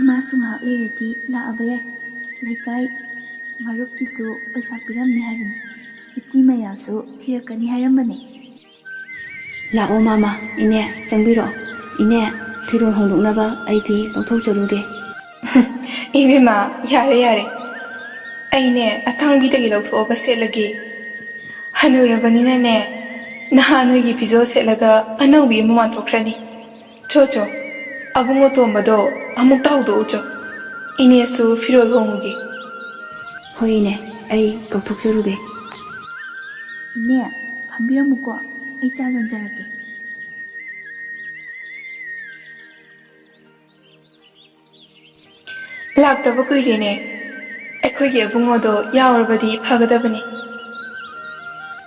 ꯏꯃꯥꯁꯨ ꯉꯥꯏꯍꯥꯛ ꯂꯩꯔꯗꯤ ꯂꯥꯛꯑꯕ ꯌꯥꯏ꯫ ꯂꯩꯀꯥꯏ ꯃꯔꯨꯞꯀꯤꯁꯨ ꯄꯩꯁꯥ ꯄꯤꯔꯝꯅꯤ ꯍꯥꯏꯕꯅꯤ꯫ ꯏꯞꯇꯤ ꯃꯌꯥꯁꯨ ꯊꯤꯔꯛꯀꯅꯤ ꯍꯥꯏꯔꯝꯕꯅꯦ꯫ ꯂꯥꯛꯑꯣ ꯃꯥꯃ, ꯏꯅꯦ, ꯆꯪꯕꯤꯔꯛꯑꯣ꯫ ꯏꯅꯦ, ꯐꯤꯔꯣꯜ ꯍꯣꯡꯗꯣꯛꯅꯕ ꯑꯩ ꯐꯤ ꯂꯧꯊꯣꯛꯆꯔꯨꯒꯦ꯫ ꯏꯕꯦꯝꯃ, ꯌꯥꯔꯦ, ꯌꯥꯔꯦ꯫ ꯑꯩꯅꯦ, ꯑꯇꯥꯡꯕꯤꯗꯒꯤ ꯂꯧꯊꯣꯛꯑꯒ ꯁꯦꯠꯂꯒꯦ꯫ ꯍꯅꯨꯔꯕꯅꯤꯅꯅꯦ, ꯅꯍꯥ ꯅꯣꯏꯒꯤ ꯐꯤꯖꯣꯜ ꯁꯦꯠꯂꯒ ꯑꯅꯧꯕꯤ ꯑꯃ ꯃꯥꯟꯊꯣꯛꯈ꯭ꯔꯅꯤ꯫ ꯆꯣ, ꯆꯣ, ꯑꯕꯨꯡꯉꯣ ꯇꯣꯝꯕꯗꯣ ꯑꯃꯨꯛꯇ ꯍꯧꯗꯣꯛꯎ ꯆꯣ꯫ ꯏꯅꯦꯁꯨ ꯐꯤꯔꯣꯜ ꯍꯣꯡꯉꯨꯒꯦ꯫ ꯍꯣꯏ ꯏꯅꯦ, ꯑꯩ ꯀꯧꯊꯣꯛꯆꯔꯨꯒꯦ꯫ ꯏꯅꯦ, ꯐꯝꯕꯤꯔꯝꯃꯨꯀꯣ, ꯑꯩ ꯆꯥ ꯂꯣꯟꯖꯔꯛꯀꯦ꯫ ꯂꯥꯛꯇꯕ ꯀꯨꯏꯔꯦꯅꯦ꯫ ꯑꯩꯈꯣꯏꯒꯤ ꯑꯕꯨꯡꯉꯣꯗꯣ ꯌꯥꯎꯔꯕꯗꯤ ꯐꯒꯗꯕꯅꯤ꯫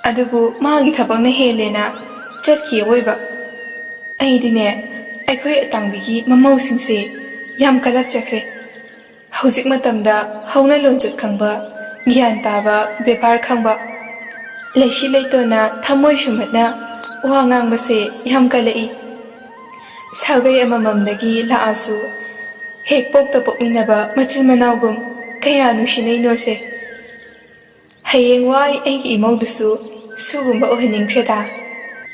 ꯑꯗꯨꯕꯨ ꯃꯥꯒꯤ ꯊꯕꯛꯅ ꯍꯦꯜꯂꯦꯅ ꯆꯠꯈꯤ ꯑꯋꯣꯏꯕ꯫ ꯑꯩꯗꯤꯅꯦ, ꯑꯩꯈꯣꯏ ꯑꯇꯥꯡꯕꯤꯒꯤ ꯃꯃꯧꯁꯤꯡꯁꯦ ꯌꯥꯝ ꯀꯂꯛꯆꯈ꯭ꯔꯦ꯫ ꯍꯧꯖꯤꯛ ꯃꯇꯝꯗ ꯍꯧꯅ ꯂꯣꯟꯆꯠ ꯈꯪꯕ, ꯒ꯭ꯌꯥꯟ ꯇꯥꯕ, ꯕꯦꯕꯥꯔ ꯈꯪꯕ, ꯂꯩꯁꯤ ꯂꯩꯇꯣꯟꯅ ꯊꯃꯣꯏ ꯁꯨꯝꯍꯠꯅ ꯋꯥ ꯉꯥꯡꯕꯁꯦ ꯌꯥꯝ ꯀꯜꯂꯛꯏ꯫ ꯁꯥꯒꯩ ꯑꯃꯃꯝꯗꯒꯤ ꯂꯥꯛꯑꯁꯨ ꯍꯦꯛ ꯄꯣꯛꯇ ꯄꯣꯛꯃꯤꯟꯅꯕ ꯃꯆꯤꯟ ꯃꯅꯥꯎꯒꯨꯝ ꯀꯌꯥ ꯅꯨꯡꯁꯤꯅꯩꯅꯣꯁꯦ꯫ ꯍꯌꯦꯡꯋꯥꯏ ꯑꯩꯒꯤ ꯏꯃꯧꯗꯨꯁꯨ ꯁꯤꯒꯨꯝꯕ ꯑꯣꯏꯍꯟꯅꯤꯡꯈ꯭ꯔꯦꯗ꯫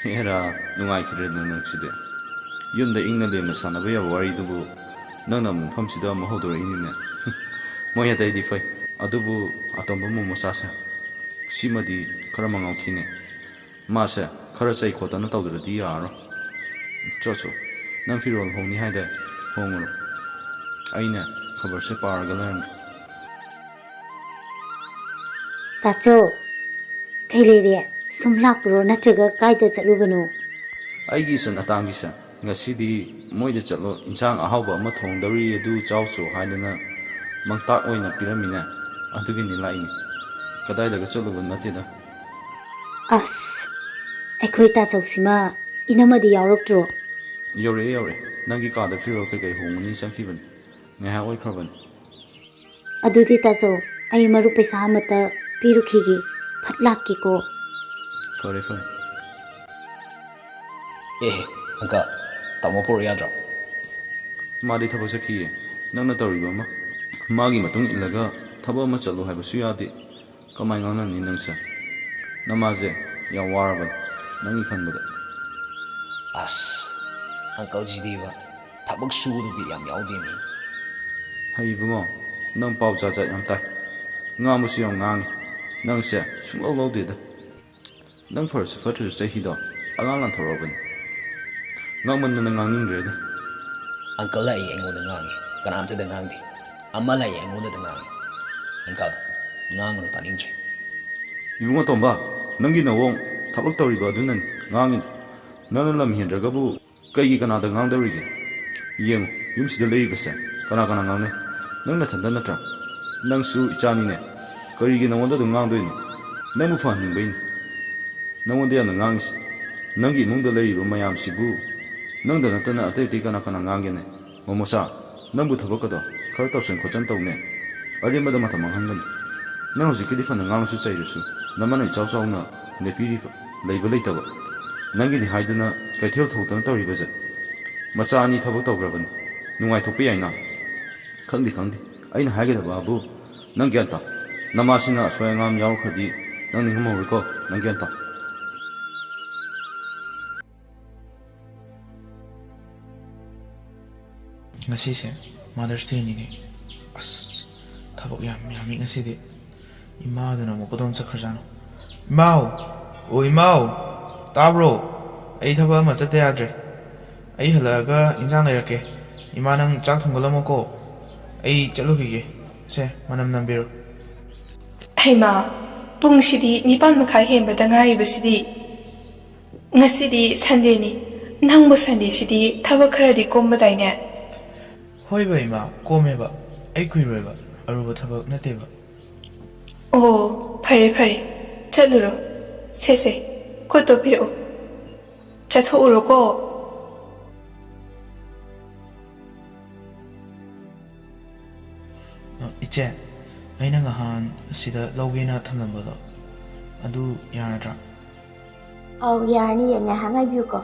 ꯍꯦꯔꯥ, ꯅꯨꯡꯉꯥꯏꯈꯤꯗ꯭ꯔꯦꯗꯅ ꯅꯪꯁꯤꯗꯤ꯫ ꯌꯨꯝꯗ ꯏꯪꯅ ꯂꯦꯝꯅ ꯁꯥꯟꯅꯕ ꯌꯥꯕ ꯋꯥꯔꯤꯗꯨꯕꯨ ꯅꯪꯅ ꯑꯃꯨꯛ ꯃꯐꯝꯁꯤꯗ ꯑꯃꯨꯛ ꯍꯧꯗꯣꯔꯛꯏꯅꯤꯅꯦ꯫ ꯃꯣꯏ ꯑꯇꯩꯗꯤ ꯐꯩ, ꯑꯗꯨꯕꯨ ꯑꯇꯣꯝꯕ ꯃꯣꯃꯣꯆꯥꯁꯦ, ꯁꯤꯃꯗꯤ ꯈꯔ ꯃꯉꯥꯎ ꯊꯤꯅꯦ꯫ ꯃꯥꯁꯦ ꯈꯔ ꯆꯩ ꯈꯣꯠꯇꯅ ꯇꯧꯗ꯭ꯔꯗꯤ ꯌꯥꯔꯔꯣꯏ꯫ ꯆꯣ ꯆꯣ, ꯅꯪ ꯐꯤꯔꯣꯜ ꯍꯣꯡꯅꯤ ꯍꯥꯏꯗꯥꯏ? ꯍꯣꯡꯉꯨꯔꯣ꯫ ꯑꯩꯅ ꯈꯕꯔꯁꯦ ꯄꯥꯔꯒ ꯂꯩꯔꯝꯒꯦ꯫ ꯇꯥꯆꯧ, ꯀꯩ ꯂꯩꯔꯦ? ꯁꯨꯝ ꯂꯥꯛꯄ꯭ꯔꯣ, ꯅꯠꯇ꯭ꯔꯒ ꯀꯥꯏꯗ ꯆꯠꯂꯨꯕꯅꯣ? ꯑꯩꯒꯤ ꯏꯆꯟ ꯑꯇꯥꯡꯕꯤꯁꯦ, ꯉꯁꯤꯗꯤ ꯃꯣꯏꯗ ꯆꯠꯂꯣ, ꯏꯟꯁꯥꯡ ꯑꯍꯥꯎꯕ ꯑꯃ ꯊꯣꯡꯗꯧꯔꯤ, ꯑꯗꯨ ꯆꯥꯎꯆꯣ ꯍꯥꯏꯗꯅ ꯃꯪꯇꯥꯛ ꯑꯣꯏꯅ ꯄꯤꯔꯝꯃꯤꯅꯦ꯫ ꯑꯗꯨꯒꯤꯅꯤ ꯂꯥꯛꯏꯅꯤ, ꯀꯗꯥꯏꯗꯒ ꯆꯠꯂꯨꯕ ꯅꯠꯇꯦꯗ꯫ ꯑꯁ, ꯑꯩꯈꯣꯏ ꯇꯥꯆꯧꯁꯤꯃ ꯏꯅꯝꯃꯗꯤ ꯌꯥꯎꯔꯛꯇ꯭ꯔꯣ? ꯌꯧꯔꯛꯑꯦ, ꯌꯧꯔꯛꯑꯦ꯫ ꯅꯪꯒꯤ ꯀꯥꯗ ꯐꯤꯔꯣꯜ ꯀꯩꯀꯩ ꯍꯣꯡꯉꯨꯅꯤ ꯆꯪꯈꯤꯕꯅꯤ꯫ ꯉꯥꯏꯍꯥꯛ ꯑꯣꯏꯈ꯭ꯔꯕꯅꯤ꯫ ꯑꯗꯨꯗꯤ ꯇꯥꯆꯧ, ꯑꯩ ꯃꯔꯨꯞ ꯄꯩꯁꯥ ꯑꯃꯇ ꯄꯤꯔꯨꯈꯤꯒꯦ꯫ ꯐꯠ ꯂꯥꯛꯀꯦꯀꯣ꯫ ꯐꯔꯦ, ꯐꯔꯦ꯫ ꯑꯦ, ꯑꯪꯀꯜ, ꯇꯥꯃꯣ ꯄꯨꯔꯛ ꯌꯥꯗ꯭ꯔꯣ? ꯃꯥꯗꯤ ꯊꯕꯛ ꯆꯠꯈꯤꯌꯦ꯫ ꯅꯪꯅ ꯇꯧꯔꯤꯕ ꯑꯃ, ꯃꯥꯒꯤ ꯃꯇꯨꯡ ꯏꯜꯂꯒ ꯊꯕꯛ ꯑꯃ ꯆꯠꯂꯣ ꯍꯥꯏꯕꯁꯨ ꯌꯥꯗꯦ꯫ ꯀꯃꯥꯏ ꯉꯥꯡꯅꯅꯤ ꯅꯪꯁꯦ? ꯅꯃꯥꯁꯦ ꯌꯥꯝ ꯋꯥꯔꯕꯅꯤ ꯅꯪꯒꯤ ꯈꯟꯕꯗ꯫ ꯑꯁ, ꯑꯪꯀꯜꯁꯤꯗꯤꯕ, ꯊꯕꯛ ꯁꯨꯕꯗꯨ ꯕꯤꯠ ꯌꯥꯝ ꯌꯥꯎꯗꯦꯅꯦ꯫ ꯍꯩ ꯏꯕꯨꯡꯉꯣ, ꯅꯪ ꯄꯥꯎ ꯖꯥꯠ ꯖꯥꯠ ꯌꯥꯝ ꯇꯥꯏ꯫ ꯉꯥꯡꯕꯁꯨ ꯌꯥꯝ ꯉꯥꯡꯉꯤ꯫ ꯅꯪꯁꯦ ꯁꯨꯡꯂꯧ ꯂꯧꯗꯦꯗ꯫ ꯅꯪ ꯐꯔꯁꯨ ꯐꯠꯇ꯭ꯔꯁꯨ ꯆꯍꯤꯗꯣ ꯑꯉꯥꯡ ꯂꯥꯟꯊꯣꯔꯛꯑꯕꯅꯤ꯫ ꯉꯥꯡꯃꯟꯗꯅ ꯉꯥꯡꯅꯤꯡꯗ꯭ꯔꯦꯗ꯫ ꯑꯪꯀꯜ ꯂꯥꯛꯏ ꯑꯩꯉꯣꯟꯗ ꯉꯥꯡꯉꯤ, ꯀꯅꯥꯝꯇꯗ ꯉꯥꯡꯗꯦ꯫ ꯑꯃ ꯂꯥꯛꯏ ꯑꯩꯉꯣꯟꯗꯗ ꯉꯥꯡꯉꯤ꯫ ꯑꯪꯀꯜ, ꯉꯥꯡꯒꯅꯨ, ꯇꯥꯅꯤꯡꯗ꯭ꯔꯦ꯫ ꯏꯕꯨꯡꯉꯣ ꯇꯣꯝꯕ, ꯅꯪꯒꯤ ꯅꯋꯣꯡ ꯊꯕꯛ ꯇꯧꯔꯤꯕ ꯑꯗꯨꯅꯅꯤ ꯉꯥꯡꯉꯤꯗꯣ꯫ ꯅꯪꯅ ꯂꯝ ꯍꯦꯟꯗ꯭ꯔꯒꯕꯨ ꯀꯩꯒꯤ ꯀꯅꯥꯗ ꯉꯥꯡꯗꯧꯔꯤꯒꯦ? ꯌꯦꯡꯉꯨ, ꯌꯨꯝꯁꯤꯗ ꯂꯩꯔꯤꯕꯁꯦ ꯀꯅꯥ ꯀꯅꯥ ꯉꯥꯡꯅꯩ? ꯅꯪ ꯅꯊꯟꯇ ꯅꯠꯇ꯭ꯔꯥ? ꯅꯪꯁꯨ ꯏꯆꯥꯅꯤꯅꯦ꯫ ꯀꯔꯤꯒꯤ ꯅꯉꯣꯟꯗ ꯑꯗꯨꯝ ꯉꯥꯡꯗꯣꯏꯅꯣ? ꯅꯪꯕꯨ ꯐꯍꯟꯅꯤꯡꯕꯩꯅꯤ ꯅꯉꯣꯟꯗ ꯌꯥꯝꯅ ꯉꯥꯡꯉꯤꯁꯦ꯫ ꯅꯪꯒꯤ ꯏꯃꯨꯡꯗ ꯂꯩꯔꯤꯕ ꯃꯌꯥꯝꯁꯤꯕꯨ ꯅꯪꯗ ꯅꯠꯇꯅ ꯑꯇꯩ ꯑꯇꯩ ꯀꯅꯥ ꯀꯅꯥ ꯉꯥꯡꯒꯦꯅꯦ? ꯃꯣꯃꯣꯆꯥ, ꯅꯪꯕꯨ ꯊꯕꯛꯀꯗꯣ ꯈꯔ ꯇꯧꯁꯟ ꯈꯣꯠꯆꯟ ꯇꯧꯅꯦ꯫ ꯑꯔꯦꯝꯕꯗ ꯃꯇꯝ ꯃꯥꯡꯍꯟꯒꯅꯨ꯫ ꯅꯪ ꯍꯧꯖꯤꯛꯀꯤꯗꯤ ꯐꯅ ꯉꯥꯡꯉꯁꯨ ꯆꯩꯔꯁꯨ, ꯅꯃꯥꯅ ꯏꯆꯥꯎ ꯆꯥꯎꯅ ꯂꯦꯞꯄꯤꯔꯤꯕ, ꯂꯩꯕ ꯂꯩꯇꯕ꯫ ꯅꯪꯒꯤꯅꯤ ꯍꯥꯏꯗꯨꯅ ꯀꯩꯊꯦꯜ ꯊꯣꯛꯇꯅ ꯇꯧꯔꯤꯕꯁꯦ꯫ ꯃꯆꯥ ꯑꯅꯤ ꯊꯕꯛ ꯇꯧꯈ꯭ꯔꯕꯅꯤ, ꯅꯨꯡꯉꯥꯏꯊꯣꯛꯄ ꯌꯥꯏꯅ꯫ ꯈꯪꯗꯦ, ꯈꯪꯗꯦ, ꯑꯩꯅ ꯍꯥꯏꯒꯗꯕ ꯍꯥꯏꯕꯨ ꯅꯪ ꯒ꯭ꯌꯥꯟ ꯇꯥꯎ꯫ ꯅꯃꯥꯁꯤꯅ ꯑꯁꯣꯏ ꯑꯉꯥꯝ ꯌꯥꯎꯈ꯭ꯔꯗꯤ ꯅꯪ ꯅꯤꯡꯉꯝꯍꯧꯔꯣꯏꯀꯣ, ꯅꯪ ꯒ꯭ꯌꯥꯟ ꯇꯥꯎ꯫ ꯉꯁꯤꯁꯦ Mother's Dayꯅꯤꯅꯦ꯫ ꯑꯁ, ꯊꯕꯛ ꯌꯥꯝ ꯌꯥꯝꯃꯤ ꯉꯁꯤꯗꯤ꯫ ꯏꯃꯥꯗꯨꯅ ꯑꯃꯨꯛ ꯀꯗꯣꯝ ꯆꯠꯈ꯭ꯔꯖꯥꯠꯅꯣ? ꯏꯃꯥꯎ! ꯑꯣ ꯏꯃꯥꯎ! ꯇꯥꯕ꯭ꯔꯣ? ꯑꯩ ꯊꯕꯛ ꯑꯃ ꯆꯠꯇ ꯌꯥꯗ꯭ꯔꯦ꯫ ꯑꯩ ꯍꯜꯂꯛꯑꯒ ꯏꯟꯖꯥꯡ ꯂꯩꯔꯛꯀꯦ꯫ ꯏꯃꯥ, ꯅꯪ ꯆꯥꯛ ꯊꯣꯡꯒꯠꯂꯝꯃꯣꯀꯣ꯫ ꯑꯩ ꯆꯠꯂꯨꯈꯤꯒꯦ꯫ ꯁꯦ, ꯃꯅꯝ ꯅꯝꯕꯤꯔꯣ꯫ ꯍꯩꯃꯥ, ꯄꯨꯡꯁꯤꯗꯤ ꯅꯤꯄꯥꯟ ꯃꯈꯥꯏ ꯍꯦꯟꯕꯗ ꯉꯥꯏꯔꯤꯕꯁꯤꯗꯤ꯫ ꯉꯁꯤꯗꯤ ꯁꯟꯗꯦꯅꯤ꯫ ꯅꯪꯕꯨ ꯁꯟꯗꯦꯁꯤꯗꯤ ꯊꯕꯛ ꯈꯔꯗꯤ ꯀꯣꯝꯕꯗꯥꯏꯅꯦ? ꯍꯣꯏꯕ ꯏꯃꯥ, ꯀꯣꯝꯃꯦꯕ꯫ ꯑꯩ ꯀꯨꯏꯔꯣꯏꯕ꯫ ꯑꯔꯨꯕ ꯊꯕꯛ ꯅꯠꯇꯦꯕ꯫ ꯑꯣ, ꯐꯔꯦ ꯐꯔꯦ, ꯆꯠꯂꯨꯔꯣ꯫ ꯁꯦ ꯁꯦ, ꯈꯨꯠꯇꯣ ꯄꯤꯔꯛꯎ꯫ ꯆꯠꯊꯣꯛꯎꯔꯣꯀꯣ꯫ ꯑ, ꯏꯆꯦ, ꯑꯩꯅ ꯉꯍꯥꯟ ꯁꯤꯗ ꯂꯧꯒꯦꯅ ꯊꯝꯂꯝꯕꯗꯣ, ꯑꯗꯨ ꯌꯥꯔꯗ꯭ꯔꯥ? ꯑꯧ, ꯌꯥꯔꯅꯤꯌꯦ꯫ ꯉꯥꯏꯍꯥꯛ ꯉꯥꯏꯕꯤꯌꯨꯀꯣ꯫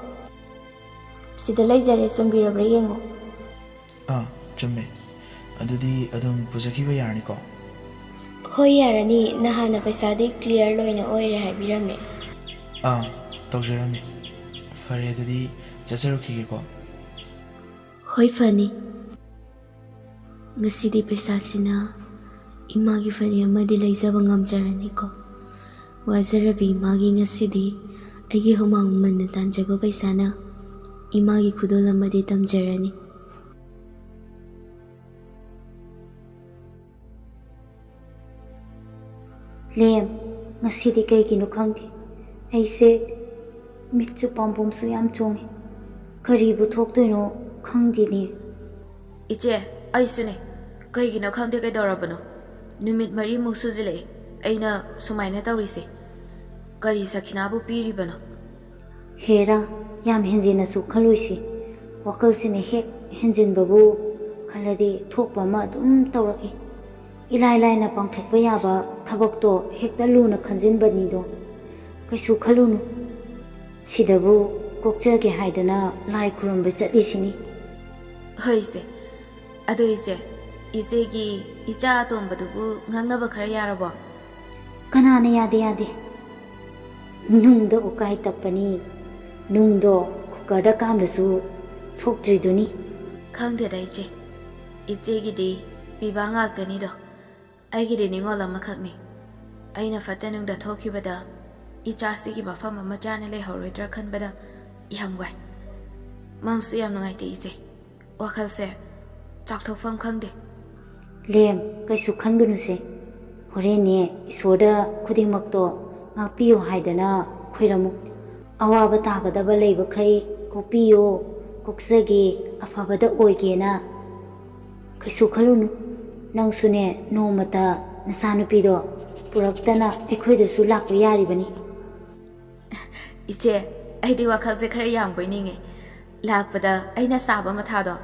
ꯁꯤꯗ ꯂꯩꯖꯔꯦ, ꯆꯨꯝꯕꯤꯔꯕ꯭ꯔꯥ ꯌꯦꯡꯉꯨ꯫ ꯑꯥ, ꯆꯨꯝꯃꯦ꯫ ꯑꯗꯨꯗꯤ ꯑꯗꯨꯝ ꯄꯨꯖꯈꯤꯕ ꯌꯥꯔꯅꯤꯀꯣ? ꯍꯣꯏ, ꯌꯥꯔꯅꯤ꯫ ꯅꯍꯥꯟꯅ ꯄꯩꯁꯥꯗꯤ clear ꯂꯣꯏꯅ ꯑꯣꯏꯔꯦ ꯍꯥꯏꯕꯤꯔꯝꯃꯦ꯫ ꯑꯥ, ꯇꯧꯖꯔꯝꯃꯦ꯫ ꯐꯔꯦ, ꯑꯗꯨꯗꯤ ꯆꯠꯆꯔꯨꯈꯤꯒꯦꯀꯣ꯫ ꯍꯣꯏ, ꯐꯅꯤ꯫ ꯉꯁꯤꯗꯤ ꯄꯩꯁꯥꯁꯤꯅ ꯏꯃꯥꯒꯤ ꯐꯅꯦꯛ ꯑꯃꯗꯤ ꯂꯩꯖꯕ ꯉꯝꯖꯔꯅꯤꯀꯣ꯫ ꯋꯥꯖꯔꯕꯤ ꯏꯃꯥꯒꯤ ꯉꯁꯤꯗꯤ ꯑꯩꯒꯤ ꯍꯨꯃꯥꯡ ꯃꯃꯟꯅ ꯇꯥꯟꯖꯕ ꯄꯩꯁꯥꯅ ꯏꯃꯥꯒꯤ ꯈꯨꯗꯣꯜ ꯑꯃꯗꯤ ꯇꯝꯖꯔꯅꯤ꯫ ꯂꯦꯝ, ꯉꯁꯤꯗꯤ ꯀꯩꯒꯤꯅꯣ ꯈꯪꯗꯦ, ꯑꯩꯁꯦ ꯃꯤꯠꯁꯨ ꯄꯥꯝꯕꯣꯝꯁꯨ ꯌꯥꯝ ꯆꯣꯡꯉꯤ꯫ ꯀꯔꯤꯕꯨ ꯊꯣꯛꯇꯣꯏꯅꯣ ꯈꯪꯗꯦꯅꯦ꯫ ꯏꯆꯦ, ꯑꯩꯁꯨꯅꯦ꯫ ꯀꯩꯒꯤꯅꯣ ꯈꯪꯗꯦ, ꯀꯩꯗꯧꯔꯕꯅꯣ? ꯅꯨꯃꯤꯠ ꯃꯔꯤꯃꯨꯛ ꯁꯨꯖꯤꯜꯂꯛꯑꯦ ꯑꯩꯅ ꯁꯨꯃꯥꯏꯅ ꯇꯧꯔꯤꯁꯦ꯫ ꯀꯔꯤ ꯁꯈꯤꯅꯥꯕꯨ ꯄꯤꯔꯤꯕꯅꯣ? ꯍꯦꯔꯥ, ꯌꯥꯝ ꯍꯦꯟꯖꯤꯟꯅꯁꯨ ꯈꯜꯂꯣꯏꯁꯤ꯫ ꯋꯥꯈꯜꯁꯤꯅ ꯍꯦꯛ ꯍꯦꯟꯖꯤꯟꯕꯕꯨ ꯈꯜꯂꯗꯤ ꯊꯣꯛꯄ ꯑꯃ ꯑꯗꯨꯝ ꯇꯧꯔꯛꯏ꯫ ꯏꯂꯥꯏ ꯂꯥꯏꯅ ꯄꯥꯡꯊꯣꯛꯄ ꯌꯥꯕ ꯊꯕꯛꯇꯣ ꯍꯦꯛꯇ ꯂꯨꯅ ꯈꯟꯖꯤꯟꯕꯅꯤꯗꯣ꯫ ꯀꯩꯁꯨ ꯈꯜꯂꯨꯅꯨ꯫ ꯁꯤꯗꯕꯨ ꯀꯣꯛꯆꯒꯦ ꯍꯥꯏꯗꯅ ꯂꯥꯏ ꯈꯨꯔꯨꯝꯕ ꯆꯠꯂꯤꯁꯤꯅꯤ꯫ ꯍꯣꯏ ꯏꯆꯦ꯫ ꯑꯗꯣ ꯏꯆꯦ, ꯏꯆꯦꯒꯤ ꯏꯆꯥ ꯑꯇꯣꯝꯕꯗꯨꯕꯨ ꯉꯥꯡꯅꯕ ꯈꯔ ꯌꯥꯔꯕꯣ? ꯀꯅꯥꯅ ꯌꯥꯗꯦ ꯌꯥꯗꯦ? ꯅꯨꯡꯗ ꯎꯀꯥꯏ ꯇꯞꯄꯅꯤ꯫ ꯅꯨꯡꯗꯣ ꯀꯨꯀꯔꯗ ꯀꯥꯝꯂꯁꯨ ꯊꯣꯛꯇ꯭ꯔꯤꯗꯨꯅꯤ꯫ ꯈꯪꯗꯦꯗ ꯏꯆꯦ, ꯏꯆꯦꯒꯤꯗꯤ ꯄꯤꯕ ꯉꯥꯛꯇꯅꯤꯗꯣ꯫ ꯑꯩꯒꯤꯗꯤ ꯅꯤꯡꯉꯣꯜ ꯑꯃꯈꯛꯅꯤ꯫ ꯑꯩꯅ ꯐꯠꯇ ꯅꯨꯡꯗ ꯊꯣꯛꯈꯤꯕꯗ ꯏꯆꯥꯁꯤꯒꯤ ꯃꯐꯝ ꯑꯃ ꯆꯥꯅ ꯂꯩꯍꯧꯔꯣꯏꯗ꯭ꯔꯥ ꯈꯟꯕꯗ ꯌꯥꯝ ꯋꯥꯏ꯫ ꯃꯪꯁꯨ ꯌꯥꯝ ꯅꯨꯡꯉꯥꯏꯇꯦ ꯏꯆꯦ꯫ ꯋꯥꯈꯜꯁꯦ ꯆꯥꯎꯊꯣꯛꯐꯝ ꯈꯪꯗꯦ꯫ ꯂꯦꯝ, ꯀꯩꯁꯨ ꯈꯟꯒꯅꯨꯁꯦ꯫ ꯍꯣꯔꯦꯟꯅꯦ ꯏꯁꯣꯔꯗ ꯈꯨꯗꯤꯡꯃꯛꯇꯣ ꯉꯥꯛꯄꯤꯌꯨ ꯍꯥꯏꯗꯅ ꯈꯣꯏꯔꯝꯃꯨ꯫ ꯑꯋꯥꯕ ꯇꯥꯒꯗꯕ ꯂꯩꯕꯈꯩ ꯀꯣꯛꯄꯤꯌꯨ, ꯀꯣꯛꯆꯒꯦ, ꯑꯐꯕꯗ ꯑꯣꯏꯒꯦꯅ꯫ ꯀꯩꯁꯨ ꯈꯜꯂꯨꯅꯨ, ꯅꯪꯁꯨꯅꯦ ꯅꯣꯡꯃꯇ ꯅꯆꯥꯅꯨꯄꯤꯗꯣ ꯄꯨꯔꯛꯇꯅ ꯑꯩꯈꯣꯏꯗꯁꯨ ꯂꯥꯛꯄ ꯌꯥꯔꯤꯕꯅꯤ꯫ ꯏꯆꯦ, ꯑꯩꯗꯤ ꯋꯥꯈꯜꯁꯦ ꯈꯔ ꯌꯥꯡꯕꯣꯏ ꯅꯤꯡꯉꯦ꯫ ꯂꯥꯛꯄꯗ ꯑꯩꯅ ꯁꯥꯕ ꯃꯊꯥꯗꯣ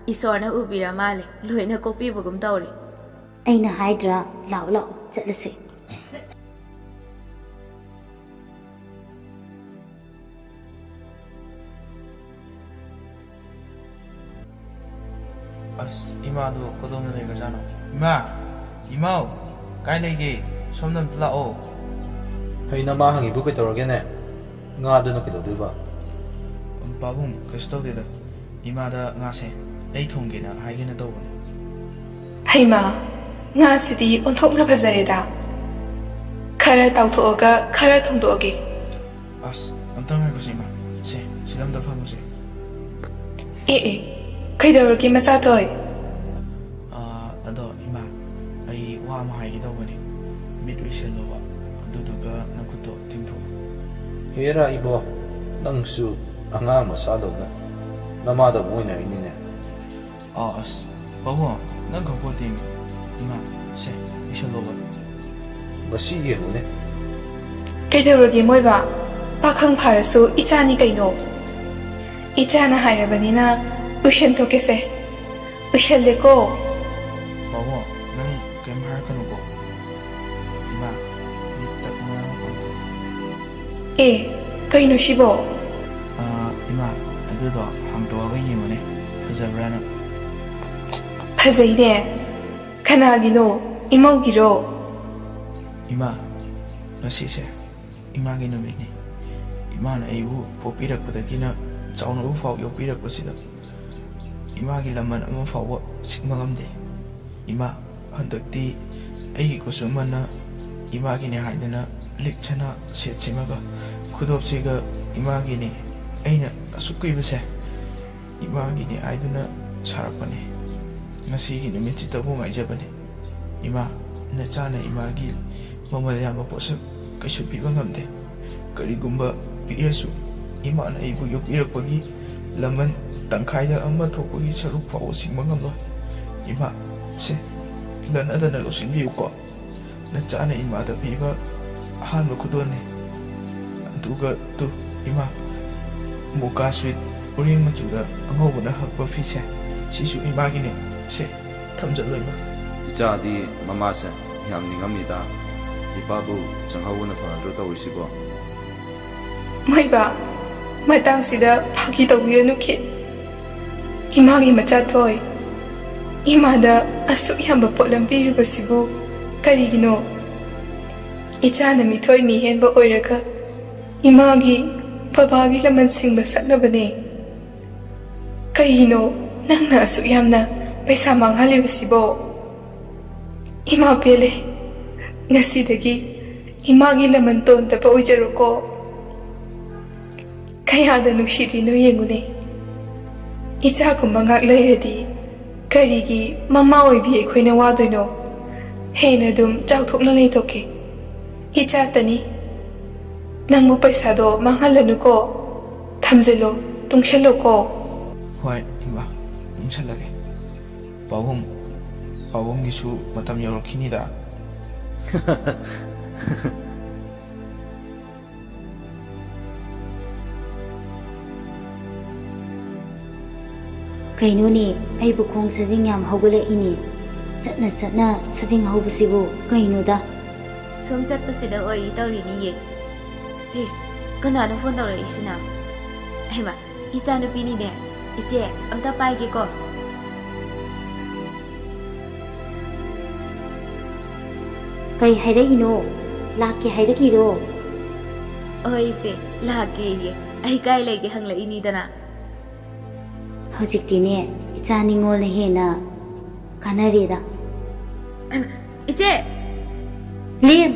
ꯏꯁꯣꯔꯅ ꯎꯕꯤꯔ ꯃꯥꯜꯂꯦ, ꯂꯣꯏꯅ ꯀꯣꯛꯄꯤꯕꯒꯨꯝ ꯇꯧꯔꯦ꯫ ꯑꯩꯅ ꯍꯥꯏꯗ꯭ꯔꯥ, ꯂꯥꯛꯑꯣ ꯂꯥꯛꯑꯣ ꯆꯠꯂꯁꯦ꯫ ꯑꯁ, ꯏꯃꯥꯗꯣ ꯀꯗꯣꯝꯗ ꯂꯩꯈ꯭ꯔꯖꯥꯠꯅꯣ? ꯏꯃꯥ! ꯏꯃꯥꯎ! ꯀꯥꯏ ꯂꯩꯒꯦ? ꯁꯣꯝꯗ ꯑꯝꯇ ꯂꯥꯛꯑꯣ꯫ ꯍꯩ, ꯅꯃꯥ ꯍꯪꯉꯤꯕꯨ ꯀꯩꯗꯧꯔꯒꯦꯅꯦ? ꯉꯥꯗꯨꯅ ꯀꯩꯗꯧꯗꯣꯏꯕ? ꯎꯝ, ꯄꯥꯕꯨꯡ, ꯀꯩꯁꯨ ꯇꯧꯗꯦꯗ꯫ ꯏꯃꯥꯗ ꯉꯥꯁꯦ ꯑꯩ ꯊꯣꯡꯒꯦꯅ ꯍꯥꯏꯒꯦꯅ ꯇꯧꯕꯅꯦ꯫ ꯍꯩꯃꯥ, ꯉꯥꯁꯤꯗꯤ ꯑꯣꯟꯊꯣꯛꯅ ꯐꯖꯔꯦꯗ꯫ ꯈꯔ ꯇꯥꯎꯊꯣꯛꯑꯒ ꯈꯔ ꯊꯣꯡꯗꯣꯛꯑꯒꯦ꯫ ꯑꯁ, ꯑꯝꯇ ꯉꯥꯏꯈꯣꯁꯦ ꯏꯃꯥ꯫ ꯁꯦ, ꯁꯤꯗ ꯑꯝꯇ ꯐꯝꯃꯨꯁꯦ꯫ ꯑꯦ, ꯑꯦ, ꯀꯩꯗꯧꯔꯒꯦ ꯃꯆꯥꯊꯣꯏ? ꯑꯥ, ꯑꯗꯣ ꯏꯃꯥ, ꯑꯩ ꯋꯥ ꯑꯃ ꯍꯥꯏꯒꯦ ꯇꯧꯕꯅꯦ꯫ ꯃꯤꯠ ꯎꯏꯁꯜꯂꯣꯕ, ꯑꯗꯨꯗꯨꯒ ꯅꯈꯨꯠꯇꯣ ꯇꯤꯡꯊꯣꯛꯑꯣ꯫ ꯍꯦꯔꯥ ꯏꯕꯣ, ꯅꯪꯁꯨ ꯑꯉꯥꯡ ꯃꯆꯥꯗꯧꯅ ꯅꯃꯥꯗ ꯑꯃꯨꯛ ꯑꯣꯏꯅꯔꯤꯅꯤꯅꯦ꯫ ꯑꯥ, ꯑꯁ, ꯄꯥꯕꯨꯡ, ꯅꯪ ꯈꯪꯄꯣꯠꯇꯦꯃꯤ꯫ ꯏꯃꯥ, ꯁꯦ, ꯎꯏꯁꯜꯂꯣꯕ꯫ ꯃꯁꯤ ꯌꯦꯡꯉꯨꯅꯦ꯫ ꯀꯩꯗꯧꯔꯒꯦ ꯃꯣꯏꯕ? ꯄꯥꯈꯪ ꯐꯥꯔꯁꯨ ꯏꯆꯥꯅꯤ ꯀꯩꯅꯣ꯫ ꯏꯆꯥꯅ ꯍꯥꯏꯔꯕꯅꯤꯅ ꯎꯏꯁꯟꯊꯣꯛꯀꯦꯁꯦ꯫ ꯎꯏꯁꯜꯂꯦꯀꯣ꯫ ꯄꯥꯕꯨꯡ, ꯅꯪ ꯀꯩꯝ ꯍꯥꯏꯔꯛꯀꯅꯨꯀꯣ꯫ ꯏꯃꯥ, ꯃꯤꯠ ꯇꯞꯅ ꯄꯥꯡꯊꯣꯛꯑꯣ꯫ ꯑꯦ, ꯀꯩꯅꯣ ꯁꯤꯕꯣ? ꯑꯥ, ꯏꯃꯥ, ꯑꯗꯨꯗꯣ ꯍꯥꯡꯇꯣꯛꯑꯒ ꯌꯦꯡꯉꯨꯅꯦ, ꯐꯖꯕ꯭ꯔꯥꯅ꯫ ꯐꯖꯩꯅꯦ꯫ ꯀꯅꯥꯒꯤꯅꯣ? ꯏꯃꯧꯒꯤꯔꯣ? ꯏꯃꯥ, ꯉꯁꯤꯁꯦ ꯏꯃꯥꯒꯤ ꯅꯨꯃꯤꯠꯅꯤ꯫ ꯏꯃꯥꯅ ꯑꯩꯕꯨ ꯄꯣꯛꯄꯤꯔꯛꯄꯗꯒꯤꯅ ꯆꯥꯎꯅꯕ ꯐꯥꯎ ꯌꯣꯛꯄꯤꯔꯛꯄꯁꯤꯗ ꯏꯃꯥꯒꯤ ꯂꯃꯟ ꯑꯃ ꯐꯥꯎꯕ ꯁꯤꯡꯕ ꯉꯝꯗꯦ꯫ ꯏꯃꯥ, ꯍꯟꯗꯛꯇꯤ ꯑꯩꯒꯤ ꯈꯨꯠꯁꯨꯃꯟꯅ ꯏꯃꯥꯒꯤꯅꯦ ꯍꯥꯏꯗꯅ ꯂꯤꯛ ꯁꯅꯥ ꯁꯦꯠꯁꯤꯃꯒ ꯈꯨꯗꯣꯞꯁꯤꯒ ꯏꯃꯥꯒꯤꯅꯦ ꯑꯩꯅ ꯑꯁꯨꯛ ꯀꯨꯏꯕꯁꯦ ꯏꯃꯥꯒꯤꯅꯦ ꯍꯥꯏꯗꯨꯅ ꯁꯥꯔꯛꯄꯅꯦ꯫ ꯉꯁꯤꯒꯤ ꯅꯨꯃꯤꯠꯁꯤꯗꯕꯨ ꯉꯥꯏꯖꯕꯅꯦ꯫ ꯏꯃꯥ, ꯅꯆꯥꯅ ꯏꯃꯥꯒꯤ ꯃꯃꯜ ꯌꯥꯝꯕ ꯄꯣꯠꯁꯛ ꯀꯩꯁꯨ ꯄꯤꯕ ꯉꯝꯗꯦ꯫ ꯀꯔꯤꯒꯨꯝꯕ ꯄꯤꯔꯁꯨ, ꯏꯃꯥꯅ ꯑꯩꯕꯨ ꯌꯣꯛꯄꯤꯔꯛꯄꯒꯤ ꯂꯃꯟ ꯇꯪꯈꯥꯏꯗ ꯑꯃ ꯊꯣꯛꯄꯒꯤ ꯁꯔꯨꯛ ꯐꯥꯎꯕ ꯁꯤꯡꯕ ꯉꯝꯂꯣꯏ꯫ ꯏꯃꯥ, ꯁꯦ, ꯂꯟꯅꯗꯅ ꯂꯧꯁꯤꯟꯕꯤꯌꯨꯀꯣ꯫ ꯅꯆꯥꯅ ꯏꯃꯥꯗ ꯄꯤꯕ ꯑꯍꯥꯟꯕ ꯈꯨꯗꯣꯜꯅꯤ꯫ ꯑꯗꯨꯒ ꯇꯨ, ꯏꯃꯥ, ꯃꯣꯀꯥ ꯁ꯭ꯋꯤꯠ, ꯎꯔꯦꯡ ꯃꯆꯨꯗ ꯑꯉꯧꯕꯅ ꯍꯛꯄ ꯐꯤꯁꯦ, ꯁꯤꯁꯨ ꯏꯃꯥꯒꯤꯅꯦ꯫ ꯁꯦ, ꯊꯝꯖꯜꯂꯣ, ꯏꯃꯥ꯫ ꯏꯆꯥꯗꯤ ꯃꯃꯥꯁꯦ ꯌꯥꯝ ꯅꯤꯡꯉꯝꯃꯤꯗ꯫ ꯏꯄꯥꯕꯨ ꯆꯪꯍꯧꯕꯅ ꯐꯔꯗ꯭ꯔꯣ ꯇꯧꯔꯤꯁꯤꯕꯣ? ꯃꯣꯏꯕꯥ, ꯃꯇꯥꯡꯁꯤꯗ ꯐꯥꯒꯤ ꯇꯧꯕꯤꯔꯅꯨ ꯈꯤꯠ꯫ ꯏꯃꯥꯒꯤ ꯃꯆꯥꯊꯣꯏ, ꯏꯃꯥꯗ ꯑꯁꯨꯛ ꯌꯥꯝꯕ ꯄꯣꯠꯂꯝ ꯄꯤꯔꯤꯕꯁꯤꯕꯨ ꯀꯔꯤꯒꯤꯅꯣ? ꯏꯆꯥꯅ ꯃꯤꯊꯣꯏ ꯃꯤꯍꯦꯟꯕ ꯑꯣꯏꯔꯒ ꯏꯃꯥꯒꯤ, ꯕꯕꯥꯒꯤ ꯂꯃꯟ ꯁꯤꯡꯕ ꯁꯛꯅꯕꯅꯦ꯫ ꯀꯩꯒꯤꯅꯣ ꯅꯪꯅ ꯑꯁꯨꯛ ꯌꯥꯝꯅ ꯄꯩꯁꯥ ꯃꯥꯡꯍꯜꯂꯤꯕꯁꯤꯕꯣ? ꯏꯃꯥ ꯄꯦꯜꯂꯦ꯫ ꯉꯁꯤꯗꯒꯤ ꯏꯃꯥꯒꯤ ꯂꯃꯟ ꯇꯣꯟꯗꯕ ꯑꯣꯏꯖꯔꯣꯀꯣ꯫ ꯀꯌꯥꯗ ꯅꯨꯡꯁꯤꯔꯤꯅꯣ ꯌꯦꯡꯉꯨꯅꯦ꯫ ꯏꯆꯥꯒꯨꯝꯕ ꯉꯥꯛ ꯂꯩꯔꯗꯤ ꯀꯔꯤꯒꯤ ꯃꯃꯥ ꯑꯣꯏꯕꯤ ꯑꯩꯈꯣꯏꯅ ꯋꯥꯗꯣꯏꯅꯣ? ꯍꯦꯟꯅ ꯑꯗꯨꯝ ꯆꯥꯎꯊꯣꯛꯅ ꯂꯩꯊꯣꯛꯀꯦ꯫ ꯏꯆꯥꯇꯅꯤ꯫ ꯅꯪꯕꯨ ꯄꯩꯁꯥꯗꯣ ꯃꯥꯡꯍꯜꯂꯅꯨꯀꯣ꯫ ꯊꯝꯖꯤꯜꯂꯣ, ꯇꯨꯡꯁꯜꯂꯣꯀꯣ꯫ ꯍꯣꯏ, ꯏꯃꯥ, ꯇꯨꯡꯁꯜꯂꯒꯦ꯫ ꯄꯥꯕꯨꯡ, ꯄꯥꯕꯨꯡꯒꯤꯁꯨ ꯃꯇꯝ ꯌꯧꯔꯛꯈꯤꯅꯤꯗ꯫ ꯀꯩꯅꯣꯅꯦ, ꯑꯩꯕꯨ ꯈꯣꯡ ꯁꯖꯤꯡ ꯌꯥꯝ ꯍꯧꯒꯠꯂꯛꯏꯅꯦ꯫ ꯆꯠꯅ ꯆꯠꯅ ꯁꯖꯤꯡ ꯍꯧꯕꯁꯤꯕꯨ ꯀꯩꯅꯣꯗ? ꯁꯨꯝ ꯆꯠꯄꯁꯤꯗ ꯑꯣꯏꯔꯤ ꯇꯧꯔꯤꯅꯤꯌꯦ꯫ ꯑꯦ, ꯀꯅꯥꯅꯣ ꯐꯣꯟ ꯇꯧꯔꯛꯏꯁꯤꯅ? ꯍꯩꯃꯥ, ꯏꯆꯥꯅꯨꯄꯤꯅꯤꯅꯦ꯫ ꯏꯆꯦ, ꯑꯝꯇ ꯄꯥꯏꯒꯦꯀꯣ꯫ ꯀꯩ ꯍꯥꯏꯔꯛꯏꯅꯣ? ꯂꯥꯛꯀꯦ ꯍꯥꯏꯔꯛꯏꯔꯣ? ꯍꯣꯏ ꯏꯆꯦ, ꯂꯥꯛꯀꯦꯌꯦ꯫ ꯑꯩ ꯀꯥꯏ ꯂꯩꯒꯦ ꯍꯪꯂꯛꯏꯅꯤꯗꯅ꯫ ꯍꯧꯖꯤꯛꯇꯤꯅꯦ, ꯏꯆꯥ ꯅꯤꯉꯣꯜꯅ ꯍꯦꯟꯅ ꯀꯥꯟꯅꯔꯦꯗ꯫ ꯏꯆꯦ! ꯂꯦꯝ!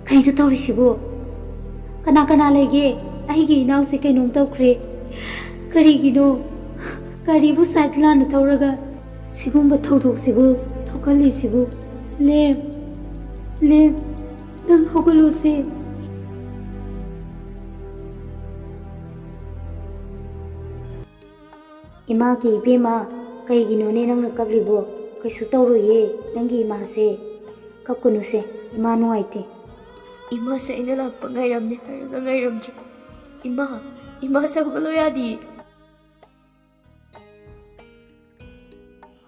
ꯀꯩꯅꯣ ꯇꯧꯔꯤꯁꯤꯕꯨ? ꯀꯅꯥ ꯀꯅꯥ ꯂꯩꯒꯦ? ꯑꯩꯒꯤ ꯏꯅꯥꯎꯁꯦ ꯀꯩꯅꯣꯝ ꯇꯧꯈ꯭ꯔꯦ꯫ ꯀꯔꯤꯒꯤꯅꯣ? ꯒꯥꯔꯤꯕꯨ ꯁꯥꯏꯠ ꯂꯥꯟꯅ ꯊꯧꯔꯒ ꯁꯤꯒꯨꯝꯕ ꯊꯧꯗꯣꯛꯁꯤꯕꯨ ꯊꯣꯛꯍꯜꯂꯤꯁꯤꯕꯨ? ꯂꯦꯝ, ꯂꯦꯝ, ꯅꯪ ꯍꯧꯒꯠꯂꯣꯁꯦ꯫ ꯏꯃꯥꯒꯤ ꯏꯕꯦꯝꯃ, ꯀꯩꯒꯤꯅꯣꯅꯦ ꯅꯪꯅ ꯀꯞꯂꯤꯕꯣ? ꯀꯩꯁꯨ ꯇꯧꯔꯣꯏꯌꯦ ꯅꯪꯒꯤ ꯏꯃꯥꯁꯦ꯫ ꯀꯞꯀꯅꯨꯁꯦ, ꯏꯃꯥ ꯅꯨꯡꯉꯥꯏꯇꯦ꯫ ꯏꯃꯥꯁꯦ ꯑꯩꯅ ꯂꯥꯛꯄ ꯉꯥꯏꯔꯝꯅꯦ ꯍꯥꯏꯔꯒ ꯉꯥꯏꯔꯝꯗ꯭ꯔꯦ꯫ ꯏꯃꯥ, ꯏꯃꯥꯁꯦ ꯍꯧꯒꯠꯂꯣ ꯌꯥꯗꯤꯌꯦ꯫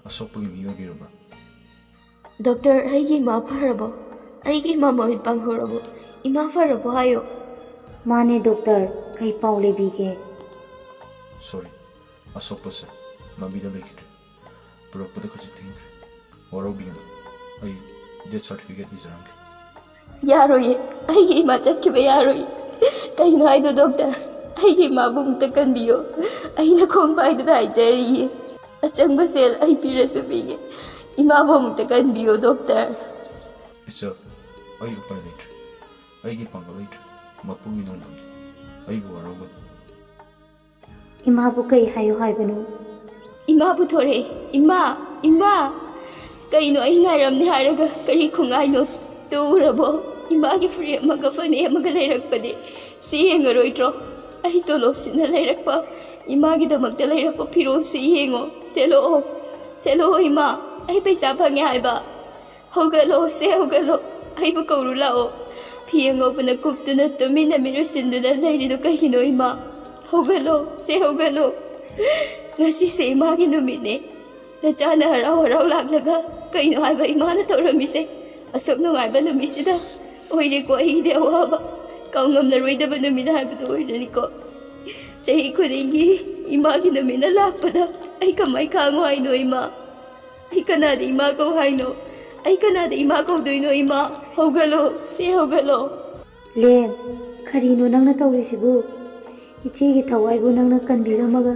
ꯑꯁꯣꯛꯄꯒꯤ ꯃꯤ ꯑꯣꯏꯕꯤꯔꯕ꯭ꯔꯥ? ꯗꯣꯛꯇꯔ, ꯑꯩꯒꯤ ꯏꯃꯥ ꯐꯔꯕꯣ? ꯑꯩꯒꯤ ꯏꯃꯥ ꯃꯃꯤꯠ ꯄꯥꯡꯍꯧꯔꯕꯣ? ꯏꯃꯥ ꯐꯔꯕꯣ ꯍꯥꯏꯌꯣ꯫ ꯃꯥꯅꯦ ꯗꯣꯛꯇꯔ, ꯀꯩ ꯄꯥꯎ ꯂꯩꯕꯤꯒꯦ? ꯁꯣꯔꯤ, ꯑꯁꯣꯛꯄꯁꯦ ꯂꯝꯕꯤꯗ ꯂꯩꯈꯤꯗ꯭ꯔꯦ꯫ ꯄꯨꯔꯛꯄꯗ ꯈꯖꯤꯛ ꯊꯦꯡꯈ꯭ꯔꯦ꯫ ꯋꯥꯔꯧꯕꯤꯒꯅꯨ꯫ ꯑꯩ ꯗꯦꯠ ꯁꯥꯔꯇꯤꯐꯤꯀꯦꯠ ꯏꯖꯔꯝꯒꯦ꯫ ꯌꯥꯔꯣꯏꯌꯦ, ꯑꯩꯒꯤ ꯏꯃꯥ ꯆꯠꯈꯤꯕ ꯌꯥꯔꯣꯏꯌꯦ꯫ ꯀꯩꯅꯣ ꯍꯥꯏꯗꯣ ꯗꯣꯛꯇꯔ? ꯑꯩꯒꯤ ꯏꯃꯥꯕꯨ ꯑꯃꯨꯛꯇ ꯀꯟꯕꯤꯌꯣ꯫ ꯑꯩꯅ ꯈꯣꯡ ꯄꯥꯏꯗꯨꯅ ꯍꯥꯏꯖꯔꯤꯌꯦ꯫ ꯑꯆꯪꯕ ꯁꯦꯜ ꯑꯩ ꯄꯤꯔꯁꯨ ꯄꯤꯒꯦ꯫ ꯏꯃꯥꯕꯨ ꯑꯃꯨꯛꯇ ꯀꯟꯕꯤꯌꯣ ꯗꯣꯛꯇꯔ꯫ ꯏꯆꯜ, ꯑꯩ ꯎꯄꯥꯏ ꯂꯩꯇ꯭ꯔꯦ꯫ ꯑꯩꯒꯤ ꯄꯥꯡꯒꯜ ꯂꯩꯇ꯭ꯔꯦ꯫ ꯃꯄꯨꯒꯤ ꯅꯣꯡꯗꯝꯅꯤ꯫ ꯑꯩꯕꯨ ꯋꯥꯔꯧꯒꯅꯨ꯫ ꯏꯃꯥꯕꯨ ꯀꯩ ꯍꯥꯏꯌꯨ ꯍꯥꯏꯕꯅꯣ? ꯏꯃꯥ ꯄꯨꯊꯣꯔꯛꯑꯦ꯫ ꯏꯃꯥ! ꯏꯃꯥ! ꯀꯩꯅꯣ ꯑꯩ ꯉꯥꯏꯔꯝꯅꯦ ꯍꯥꯏꯔꯒ ꯀꯔꯤ ꯈꯨꯡꯉꯥꯏꯅꯣ? ꯇꯨ ꯎꯔꯕꯣ? ꯏꯃꯥꯒꯤ ꯐꯨꯔꯤꯠ ꯑꯃꯒ ꯐꯅꯦꯛ ꯑꯃꯒ ꯂꯩꯔꯛꯄꯅꯦ꯫ ꯁꯤ ꯌꯦꯡꯉꯔꯣꯏꯗ꯭ꯔꯣ? ꯑꯩ ꯇꯣꯂꯣꯞꯁꯤꯅ ꯂꯩꯔꯛꯄ, ꯏꯃꯥꯒꯤꯗꯃꯛꯇ ꯂꯩꯔꯛꯄ ꯐꯤꯔꯣꯜꯁꯤ ꯌꯦꯡꯉꯣ꯫ ꯁꯦꯠꯂꯛꯑꯣ꯫ ꯁꯦꯠꯂꯛꯑꯣ ꯏꯃꯥ꯫ ꯑꯩ ꯄꯩꯁꯥ ꯐꯪꯉꯦ ꯍꯥꯏꯕ꯫ ꯍꯧꯒꯠꯂꯣ, ꯁꯦ ꯍꯧꯒꯠꯂꯣ, ꯑꯩꯕꯨ ꯀꯧꯔꯨ ꯂꯥꯛꯑꯣ꯫ ꯐꯤ ꯑꯉꯧꯕꯅ ꯀꯨꯞꯇꯨꯅ ꯇꯨꯃꯤꯟꯅ ꯃꯤꯠ ꯎꯏꯁꯤꯟꯗꯨꯅ ꯂꯩꯔꯤꯗꯨ ꯀꯩꯒꯤꯅꯣ ꯏꯃꯥ? ꯍꯧꯒꯠꯂꯣ, ꯁꯦ ꯍꯧꯒꯠꯂꯣ꯫ ꯉꯁꯤꯁꯦ ꯏꯃꯥꯒꯤ ꯅꯨꯃꯤꯠꯅꯦ꯫ ꯅꯆꯥꯅ ꯍꯔꯥꯎ ꯍꯔꯥꯎ ꯂꯥꯛꯂꯒ ꯀꯩꯅꯣ ꯍꯥꯏꯕ ꯏꯃꯥꯅ ꯇꯧꯔꯝꯃꯤꯁꯦ? ꯑꯁꯨꯛ ꯅꯨꯡꯉꯥꯏꯕ ꯅꯨꯃꯤꯠꯁꯤꯗ ꯑꯣꯏꯔꯦꯀꯣ ꯑꯩꯒꯤꯗꯤ ꯑꯋꯥꯕ꯫ ꯀꯥꯎꯉꯝꯂꯔꯣꯏꯗꯕ ꯅꯨꯃꯤꯠ ꯍꯥꯏꯕꯗꯨ ꯑꯣꯏꯔꯅꯤꯀꯣ꯫ ꯆꯍꯤ ꯈꯨꯗꯤꯡꯒꯤ ꯏꯃꯥꯒꯤ ꯅꯨꯃꯤꯠꯅ ꯂꯥꯛꯄꯗ ꯑꯩ ꯀꯃꯥꯏ ꯈꯥꯡꯉꯣ ꯍꯥꯏꯅꯣ ꯏꯃꯥ? ꯑꯩ ꯀꯅꯥꯗ ꯏꯃꯥ ꯀꯧ ꯍꯥꯏꯅꯣ? ꯑꯩ ꯀꯅꯥꯗ ꯏꯃꯥ ꯀꯧꯗꯣꯏꯅꯣ ꯏꯃꯥ? ꯍꯧꯒꯠꯂꯣ, ꯁꯦ ꯍꯧꯒꯠꯂꯣ꯫ ꯂꯦꯝ, ꯀꯔꯤꯅꯣ ꯅꯪꯅ ꯇꯧꯔꯤꯁꯤꯕꯨ? ꯏꯆꯦꯒꯤ ꯊꯋꯥꯏꯕꯨ ꯅꯪꯅ ꯀꯟꯕꯤꯔꯝꯃꯒ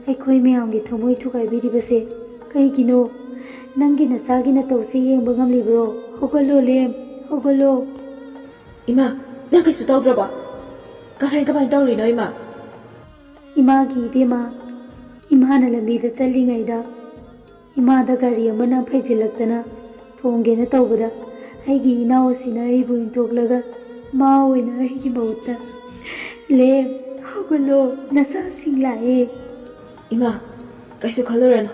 ꯑꯩꯈꯣꯏ ꯃꯌꯥꯝꯒꯤ ꯊꯃꯣꯏ ꯊꯨꯒꯥꯏꯕꯤꯔꯤꯕꯁꯦ ꯀꯩꯒꯤꯅꯣ? ꯅꯪꯒꯤ ꯅꯆꯥꯒꯤ ꯅꯇꯧꯁꯦ ꯌꯦꯡꯕ ꯉꯝꯂꯤꯕ꯭ꯔꯣ? ꯍꯧꯒꯠꯂꯣ ꯂꯦꯝ, ꯍꯧꯒꯠꯂꯣ꯫ ꯏꯃꯥ, ꯅꯪ ꯀꯩꯁꯨ ꯇꯧꯗ꯭ꯔꯕꯣ? ꯀꯃꯥꯏ, ꯀꯃꯥꯏ ꯇꯧꯔꯤꯅꯣ ꯏꯃꯥ? ꯏꯃꯥꯒꯤ ꯏꯕꯦꯝꯃ, ꯏꯃꯥꯅ ꯂꯝꯕꯤꯗ ꯆꯠꯂꯤꯉꯩꯗ ꯏꯃꯥꯗ ꯒꯥꯔꯤ ꯑꯃꯅ ꯐꯩꯖꯤꯜꯂꯛꯇꯅ ꯊꯣꯡꯒꯦꯅ ꯇꯧꯕꯗ ꯑꯩꯒꯤ ꯏꯅꯥꯎ ꯑꯁꯤꯅ ꯑꯩꯕꯨ ꯏꯟꯊꯣꯛꯂꯒ ꯃꯥ ꯑꯣꯏꯅ ꯑꯩꯒꯤ ꯃꯍꯨꯠꯇ, "ꯂꯦꯝ, ꯍꯧꯒꯠꯂꯣ, ꯅꯆꯥꯁꯤꯡ ꯂꯥꯛꯑꯦ"꯫ "ꯏꯃꯥ, ꯀꯩꯁꯨ ꯈꯜꯂꯨꯔꯅꯨ꯫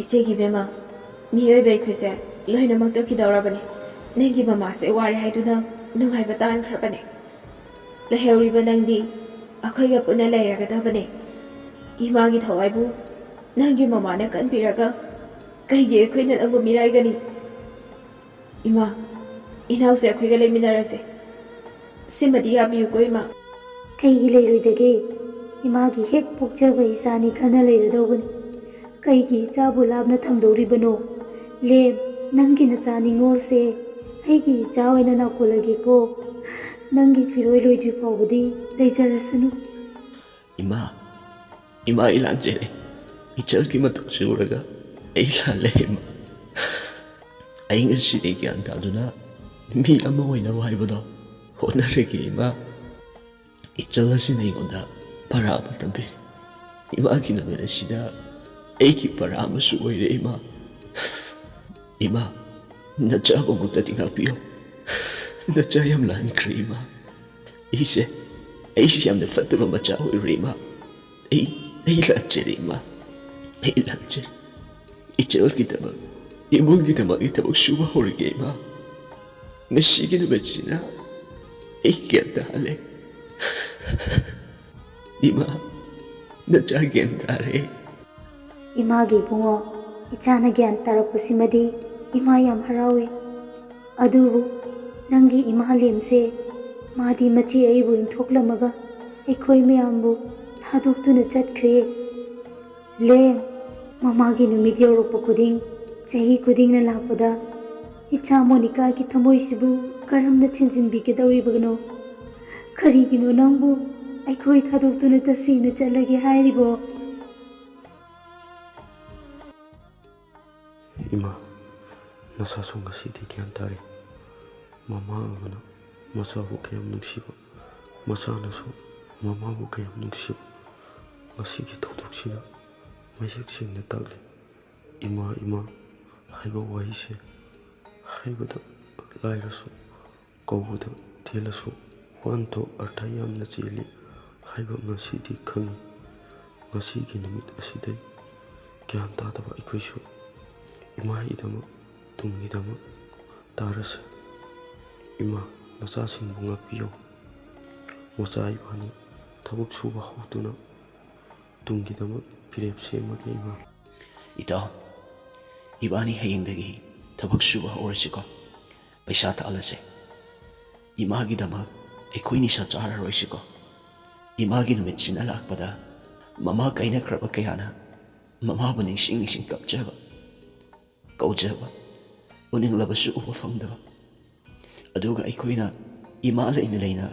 ꯏꯆꯦꯒꯤ ꯏꯕꯦꯝꯃ, ꯃꯤꯑꯣꯏꯕ ꯑꯩꯈꯣꯏꯁꯦ ꯂꯣꯏꯅꯃꯛ ꯆꯠꯈꯤꯗꯧꯔꯕꯅꯤ꯫ ꯅꯪꯒꯤ ꯃꯃꯥꯁꯦ ꯋꯥꯔꯦ ꯍꯥꯏꯗꯨꯅ ꯅꯨꯡꯉꯥꯏꯕ ꯇꯥꯍꯟꯈ꯭ꯔꯕꯅꯤ꯫ ꯂꯩꯍꯧꯔꯤꯕ ꯅꯪꯗꯤ ꯑꯩꯈꯣꯏꯒ ꯄꯨꯟꯅ ꯂꯩꯔꯒꯗꯕꯅꯤ꯫ ꯏꯃꯥꯒꯤ ꯊꯋꯥꯏꯕꯨ ꯅꯪꯒꯤ ꯃꯃꯥꯅ ꯀꯟꯕꯤꯔꯒ ꯀꯩꯒꯤ ꯑꯩꯈꯣꯏꯅ ꯅꯪꯕꯨ ꯃꯤꯔꯥꯏꯒꯅꯤ? ꯏꯃꯥ, ꯏꯅꯥꯎꯁꯦ ꯑꯩꯈꯣꯏꯒ ꯂꯩꯃꯤꯟꯅꯔꯁꯦ꯫ ꯁꯤꯃꯗꯤ ꯌꯥꯕꯤꯌꯨꯀꯣ, ꯏꯃꯥ"꯫ "ꯀꯩꯒꯤ ꯂꯩꯔꯣꯏꯗꯒꯦ? ꯏꯃꯥꯒꯤ ꯍꯦꯛ ꯄꯣꯛꯆꯕ ꯏꯆꯥꯅꯤ ꯈꯟꯅ ꯂꯩꯔꯗꯧꯕꯅꯤ꯫ ꯀꯩꯒꯤ ꯏꯆꯥꯕꯨ ꯂꯥꯞꯅ ꯊꯝꯗꯧꯔꯤꯕꯅꯣ? ꯂꯦꯝ, ꯅꯪꯒꯤ ꯅꯆꯥ ꯅꯤꯉꯣꯜꯁꯦ ꯑꯩꯒꯤ ꯏꯆꯥ ꯑꯣꯏꯅ ꯅꯥꯀꯣꯜꯂꯒꯦꯀꯣ꯫ ꯅꯪꯒꯤ ꯐꯤꯔꯣꯏ ꯂꯣꯏꯗ꯭ꯔꯤ ꯐꯥꯎꯕꯗꯤ ꯂꯩꯖꯔꯁꯅꯨ"꯫ "ꯏꯃꯥ, ꯏꯃꯥ, ꯑꯩ ꯂꯥꯟꯖꯔꯦ꯫ ꯏꯆꯜꯒꯤ ꯃꯇꯧꯁꯤ ꯎꯔꯒ ꯑꯩ ꯂꯥꯜꯂꯦ, ꯏꯃꯥ꯫ ꯑꯩ ꯉꯁꯤꯗꯤ ꯒ꯭ꯌꯥꯟ ꯇꯥꯗꯨꯅ ꯃꯤ ꯑꯃ ꯑꯣꯏꯅꯕ ꯍꯥꯏꯕꯗꯣ ꯍꯣꯠꯅꯔꯒꯦ, ꯏꯃꯥ꯫ ꯏꯆꯜ ꯑꯁꯤꯅ ꯑꯩꯉꯣꯟꯗ ꯄꯔꯥ ꯑꯃ ꯇꯝꯕꯤꯔꯤ꯫ ꯏꯃꯥꯒꯤ ꯅꯨꯃꯤꯠ ꯑꯁꯤꯗ ꯑꯩꯒꯤ ꯄꯔꯥ ꯑꯃꯁꯨ ꯑꯣꯏꯔꯦ, ꯏꯃꯥ꯫ ꯏꯃꯥ, ꯅꯆꯥꯕꯨꯃꯛꯇꯗꯤ ꯉꯥꯛꯄꯤꯌꯨ꯫ ꯅꯆꯥ ꯌꯥꯝ ꯂꯥꯟꯈ꯭ꯔꯦ, ꯏꯃꯥ꯫ ꯑꯩꯁꯦ, ꯑꯩꯁꯦ ꯌꯥꯝꯅ ꯐꯠꯇꯕ ꯃꯆꯥ ꯑꯣꯏꯔꯨꯔꯦ, ꯏꯃꯥ꯫ ꯑꯩ, ꯑꯩ ꯂꯥꯟꯖꯔꯦ, ꯏꯃꯥ꯫ ꯑꯩ ꯂꯥꯟꯖꯔꯦ꯫ ꯏꯆꯜꯒꯤꯗꯃꯛ, ꯏꯃꯨꯡꯒꯤꯗꯃꯛ ꯑꯩ ꯊꯕꯛ ꯁꯨꯕ ꯍꯧꯔꯒꯦ, ꯏꯃꯥ꯫ ꯉꯁꯤꯒꯤ ꯅꯨꯃꯤꯠꯁꯤꯅ ꯑꯩ ꯒ꯭ꯌꯥꯟ ꯇꯥꯍꯜꯂꯦ꯫ ꯏꯃꯥ, ꯅꯆꯥ ꯒ꯭ꯌꯥꯟ ꯇꯥꯔꯦ꯫ ꯏꯃꯥꯒꯤ ꯏꯕꯨꯡꯉꯣ, ꯏꯆꯥꯅ ꯒ꯭ꯌꯥꯟ ꯇꯥꯔꯛꯄꯁꯤꯃꯗꯤ ꯏꯃꯥ ꯌꯥꯝ ꯍꯔꯥꯎꯏ꯫ ꯑꯗꯨꯕꯨ ꯅꯪꯒꯤ ꯏꯃꯥ ꯂꯦꯝꯁꯦ, ꯃꯥꯗꯤ ꯃꯆꯦ ꯑꯩꯕꯨ ꯏꯟꯊꯣꯛꯂꯝꯃꯒ ꯑꯩꯈꯣꯏ ꯃꯌꯥꯝꯕꯨ ꯊꯥꯗꯣꯛꯇꯨꯅ ꯆꯠꯈ꯭ꯔꯦ꯫ ꯂꯦꯝ, ꯃꯃꯥꯒꯤ ꯅꯨꯃꯤꯠ ꯌꯧꯔꯛꯄ ꯈꯨꯗꯤꯡ, ꯆꯍꯤ ꯈꯨꯗꯤꯡꯅ ꯂꯥꯛꯄꯗ ꯏꯆꯥ ꯃꯣꯅꯤꯀꯥꯒꯤ ꯊꯃꯣꯏꯁꯤꯕꯨ ꯀꯔꯝꯅ ꯊꯤꯟꯖꯤꯟꯕꯤꯒꯗꯧꯔꯤꯕꯅꯣ? ꯀꯔꯤꯒꯤꯅꯣ ꯅꯪꯕꯨ ꯑꯩꯈꯣꯏ ꯊꯥꯗꯣꯛꯇꯨꯅ ꯇꯁꯦꯡꯅ ꯆꯠꯂꯒꯦ ꯍꯥꯏꯔꯤꯕꯣ? ꯏꯃꯥ, ꯅꯁꯥꯁꯨ ꯉꯁꯤꯗꯤ ꯒ꯭ꯌꯥꯟ ꯇꯥꯔꯦ꯫ ꯃꯃꯥ ꯑꯃꯅ ꯃꯆꯥꯕꯨ ꯀꯌꯥꯝ ꯅꯨꯡꯁꯤꯕ, ꯃꯆꯥꯅꯁꯨ ꯃꯃꯥꯕꯨ ꯀꯌꯥꯝ ꯅꯨꯡꯁꯤꯕ, ꯉꯁꯤꯒꯤ ꯊꯧꯗꯣꯛꯁꯤꯅ ꯃꯌꯦꯛ ꯁꯦꯡꯅ ꯇꯥꯛꯂꯤ꯫ ꯏꯃꯥ, ꯏꯃꯥ, ꯍꯥꯏꯕ ꯋꯥꯍꯩꯁꯦ ꯍꯥꯏꯕꯗ ꯂꯥꯏꯔꯁꯨ, ꯀꯧꯕꯗ ꯊꯦꯜꯂꯁꯨ, ꯋꯥꯍꯟꯊꯣꯛ ꯑꯔꯊ ꯌꯥꯝꯅ ꯆꯦꯜꯂꯤ ꯍꯥꯏꯕ ꯉꯁꯤꯗꯤ ꯈꯪꯉꯤ꯫ ꯉꯁꯤꯒꯤ ꯅꯨꯃꯤꯠ ꯑꯁꯤꯗꯩ ꯒ꯭ꯌꯥꯟ ꯇꯥꯗꯕ ꯑꯩꯈꯣꯏꯁꯨ ꯏꯃꯥꯒꯤꯗꯃꯛ, ꯇꯨꯡꯒꯤꯗꯃꯛ ꯇꯥꯔꯁꯦ꯫ ꯏꯃꯥ, ꯅꯆꯥꯁꯤꯡꯕꯨ ꯉꯥꯛꯄꯤꯌꯨ꯫ ꯃꯆꯥ ꯏꯕꯥꯅꯤ ꯊꯕꯛ ꯁꯨꯕ ꯍꯧꯗꯨꯅ ꯇꯨꯡꯒꯤꯗꯃꯛ ꯐꯤꯔꯦꯞ ꯁꯦꯝꯃꯒꯦ, ꯏꯃꯥ꯫ ꯏꯇꯥꯎ, ꯏꯕꯥꯅꯤ ꯍꯌꯦꯡꯗꯒꯤ ꯊꯕꯛ ꯁꯨꯕ ꯍꯧꯔꯁꯤꯀꯣ꯫ ꯄꯩꯁꯥ ꯇꯥꯜꯂꯁꯦ꯫ ꯏꯃꯥꯒꯤꯗꯃꯛ ꯑꯩꯈꯣꯏ ꯅꯤꯁꯥ ꯆꯥꯔꯔꯣꯏꯁꯤꯀꯣ꯫ ꯏꯃꯥꯒꯤ ꯅꯨꯃꯤꯠꯁꯤꯅ ꯂꯥꯛꯄꯗ ꯃꯃꯥ ꯀꯥꯏꯅꯈ꯭ꯔꯕ ꯀꯌꯥꯅ ꯃꯃꯥꯕꯨ ꯅꯤꯡꯁꯤꯡ ꯅꯤꯡꯁꯤꯡ ꯀꯞꯆꯕ, ꯀꯧꯖꯕ, ꯎꯅꯤꯡꯂꯕꯁꯨ ꯎꯕ ꯐꯪꯗꯕ꯫ ꯑꯗꯨꯒ ꯑꯩꯈꯣꯏꯅ ꯏꯃꯥ ꯂꯩꯅ ꯂꯩꯅ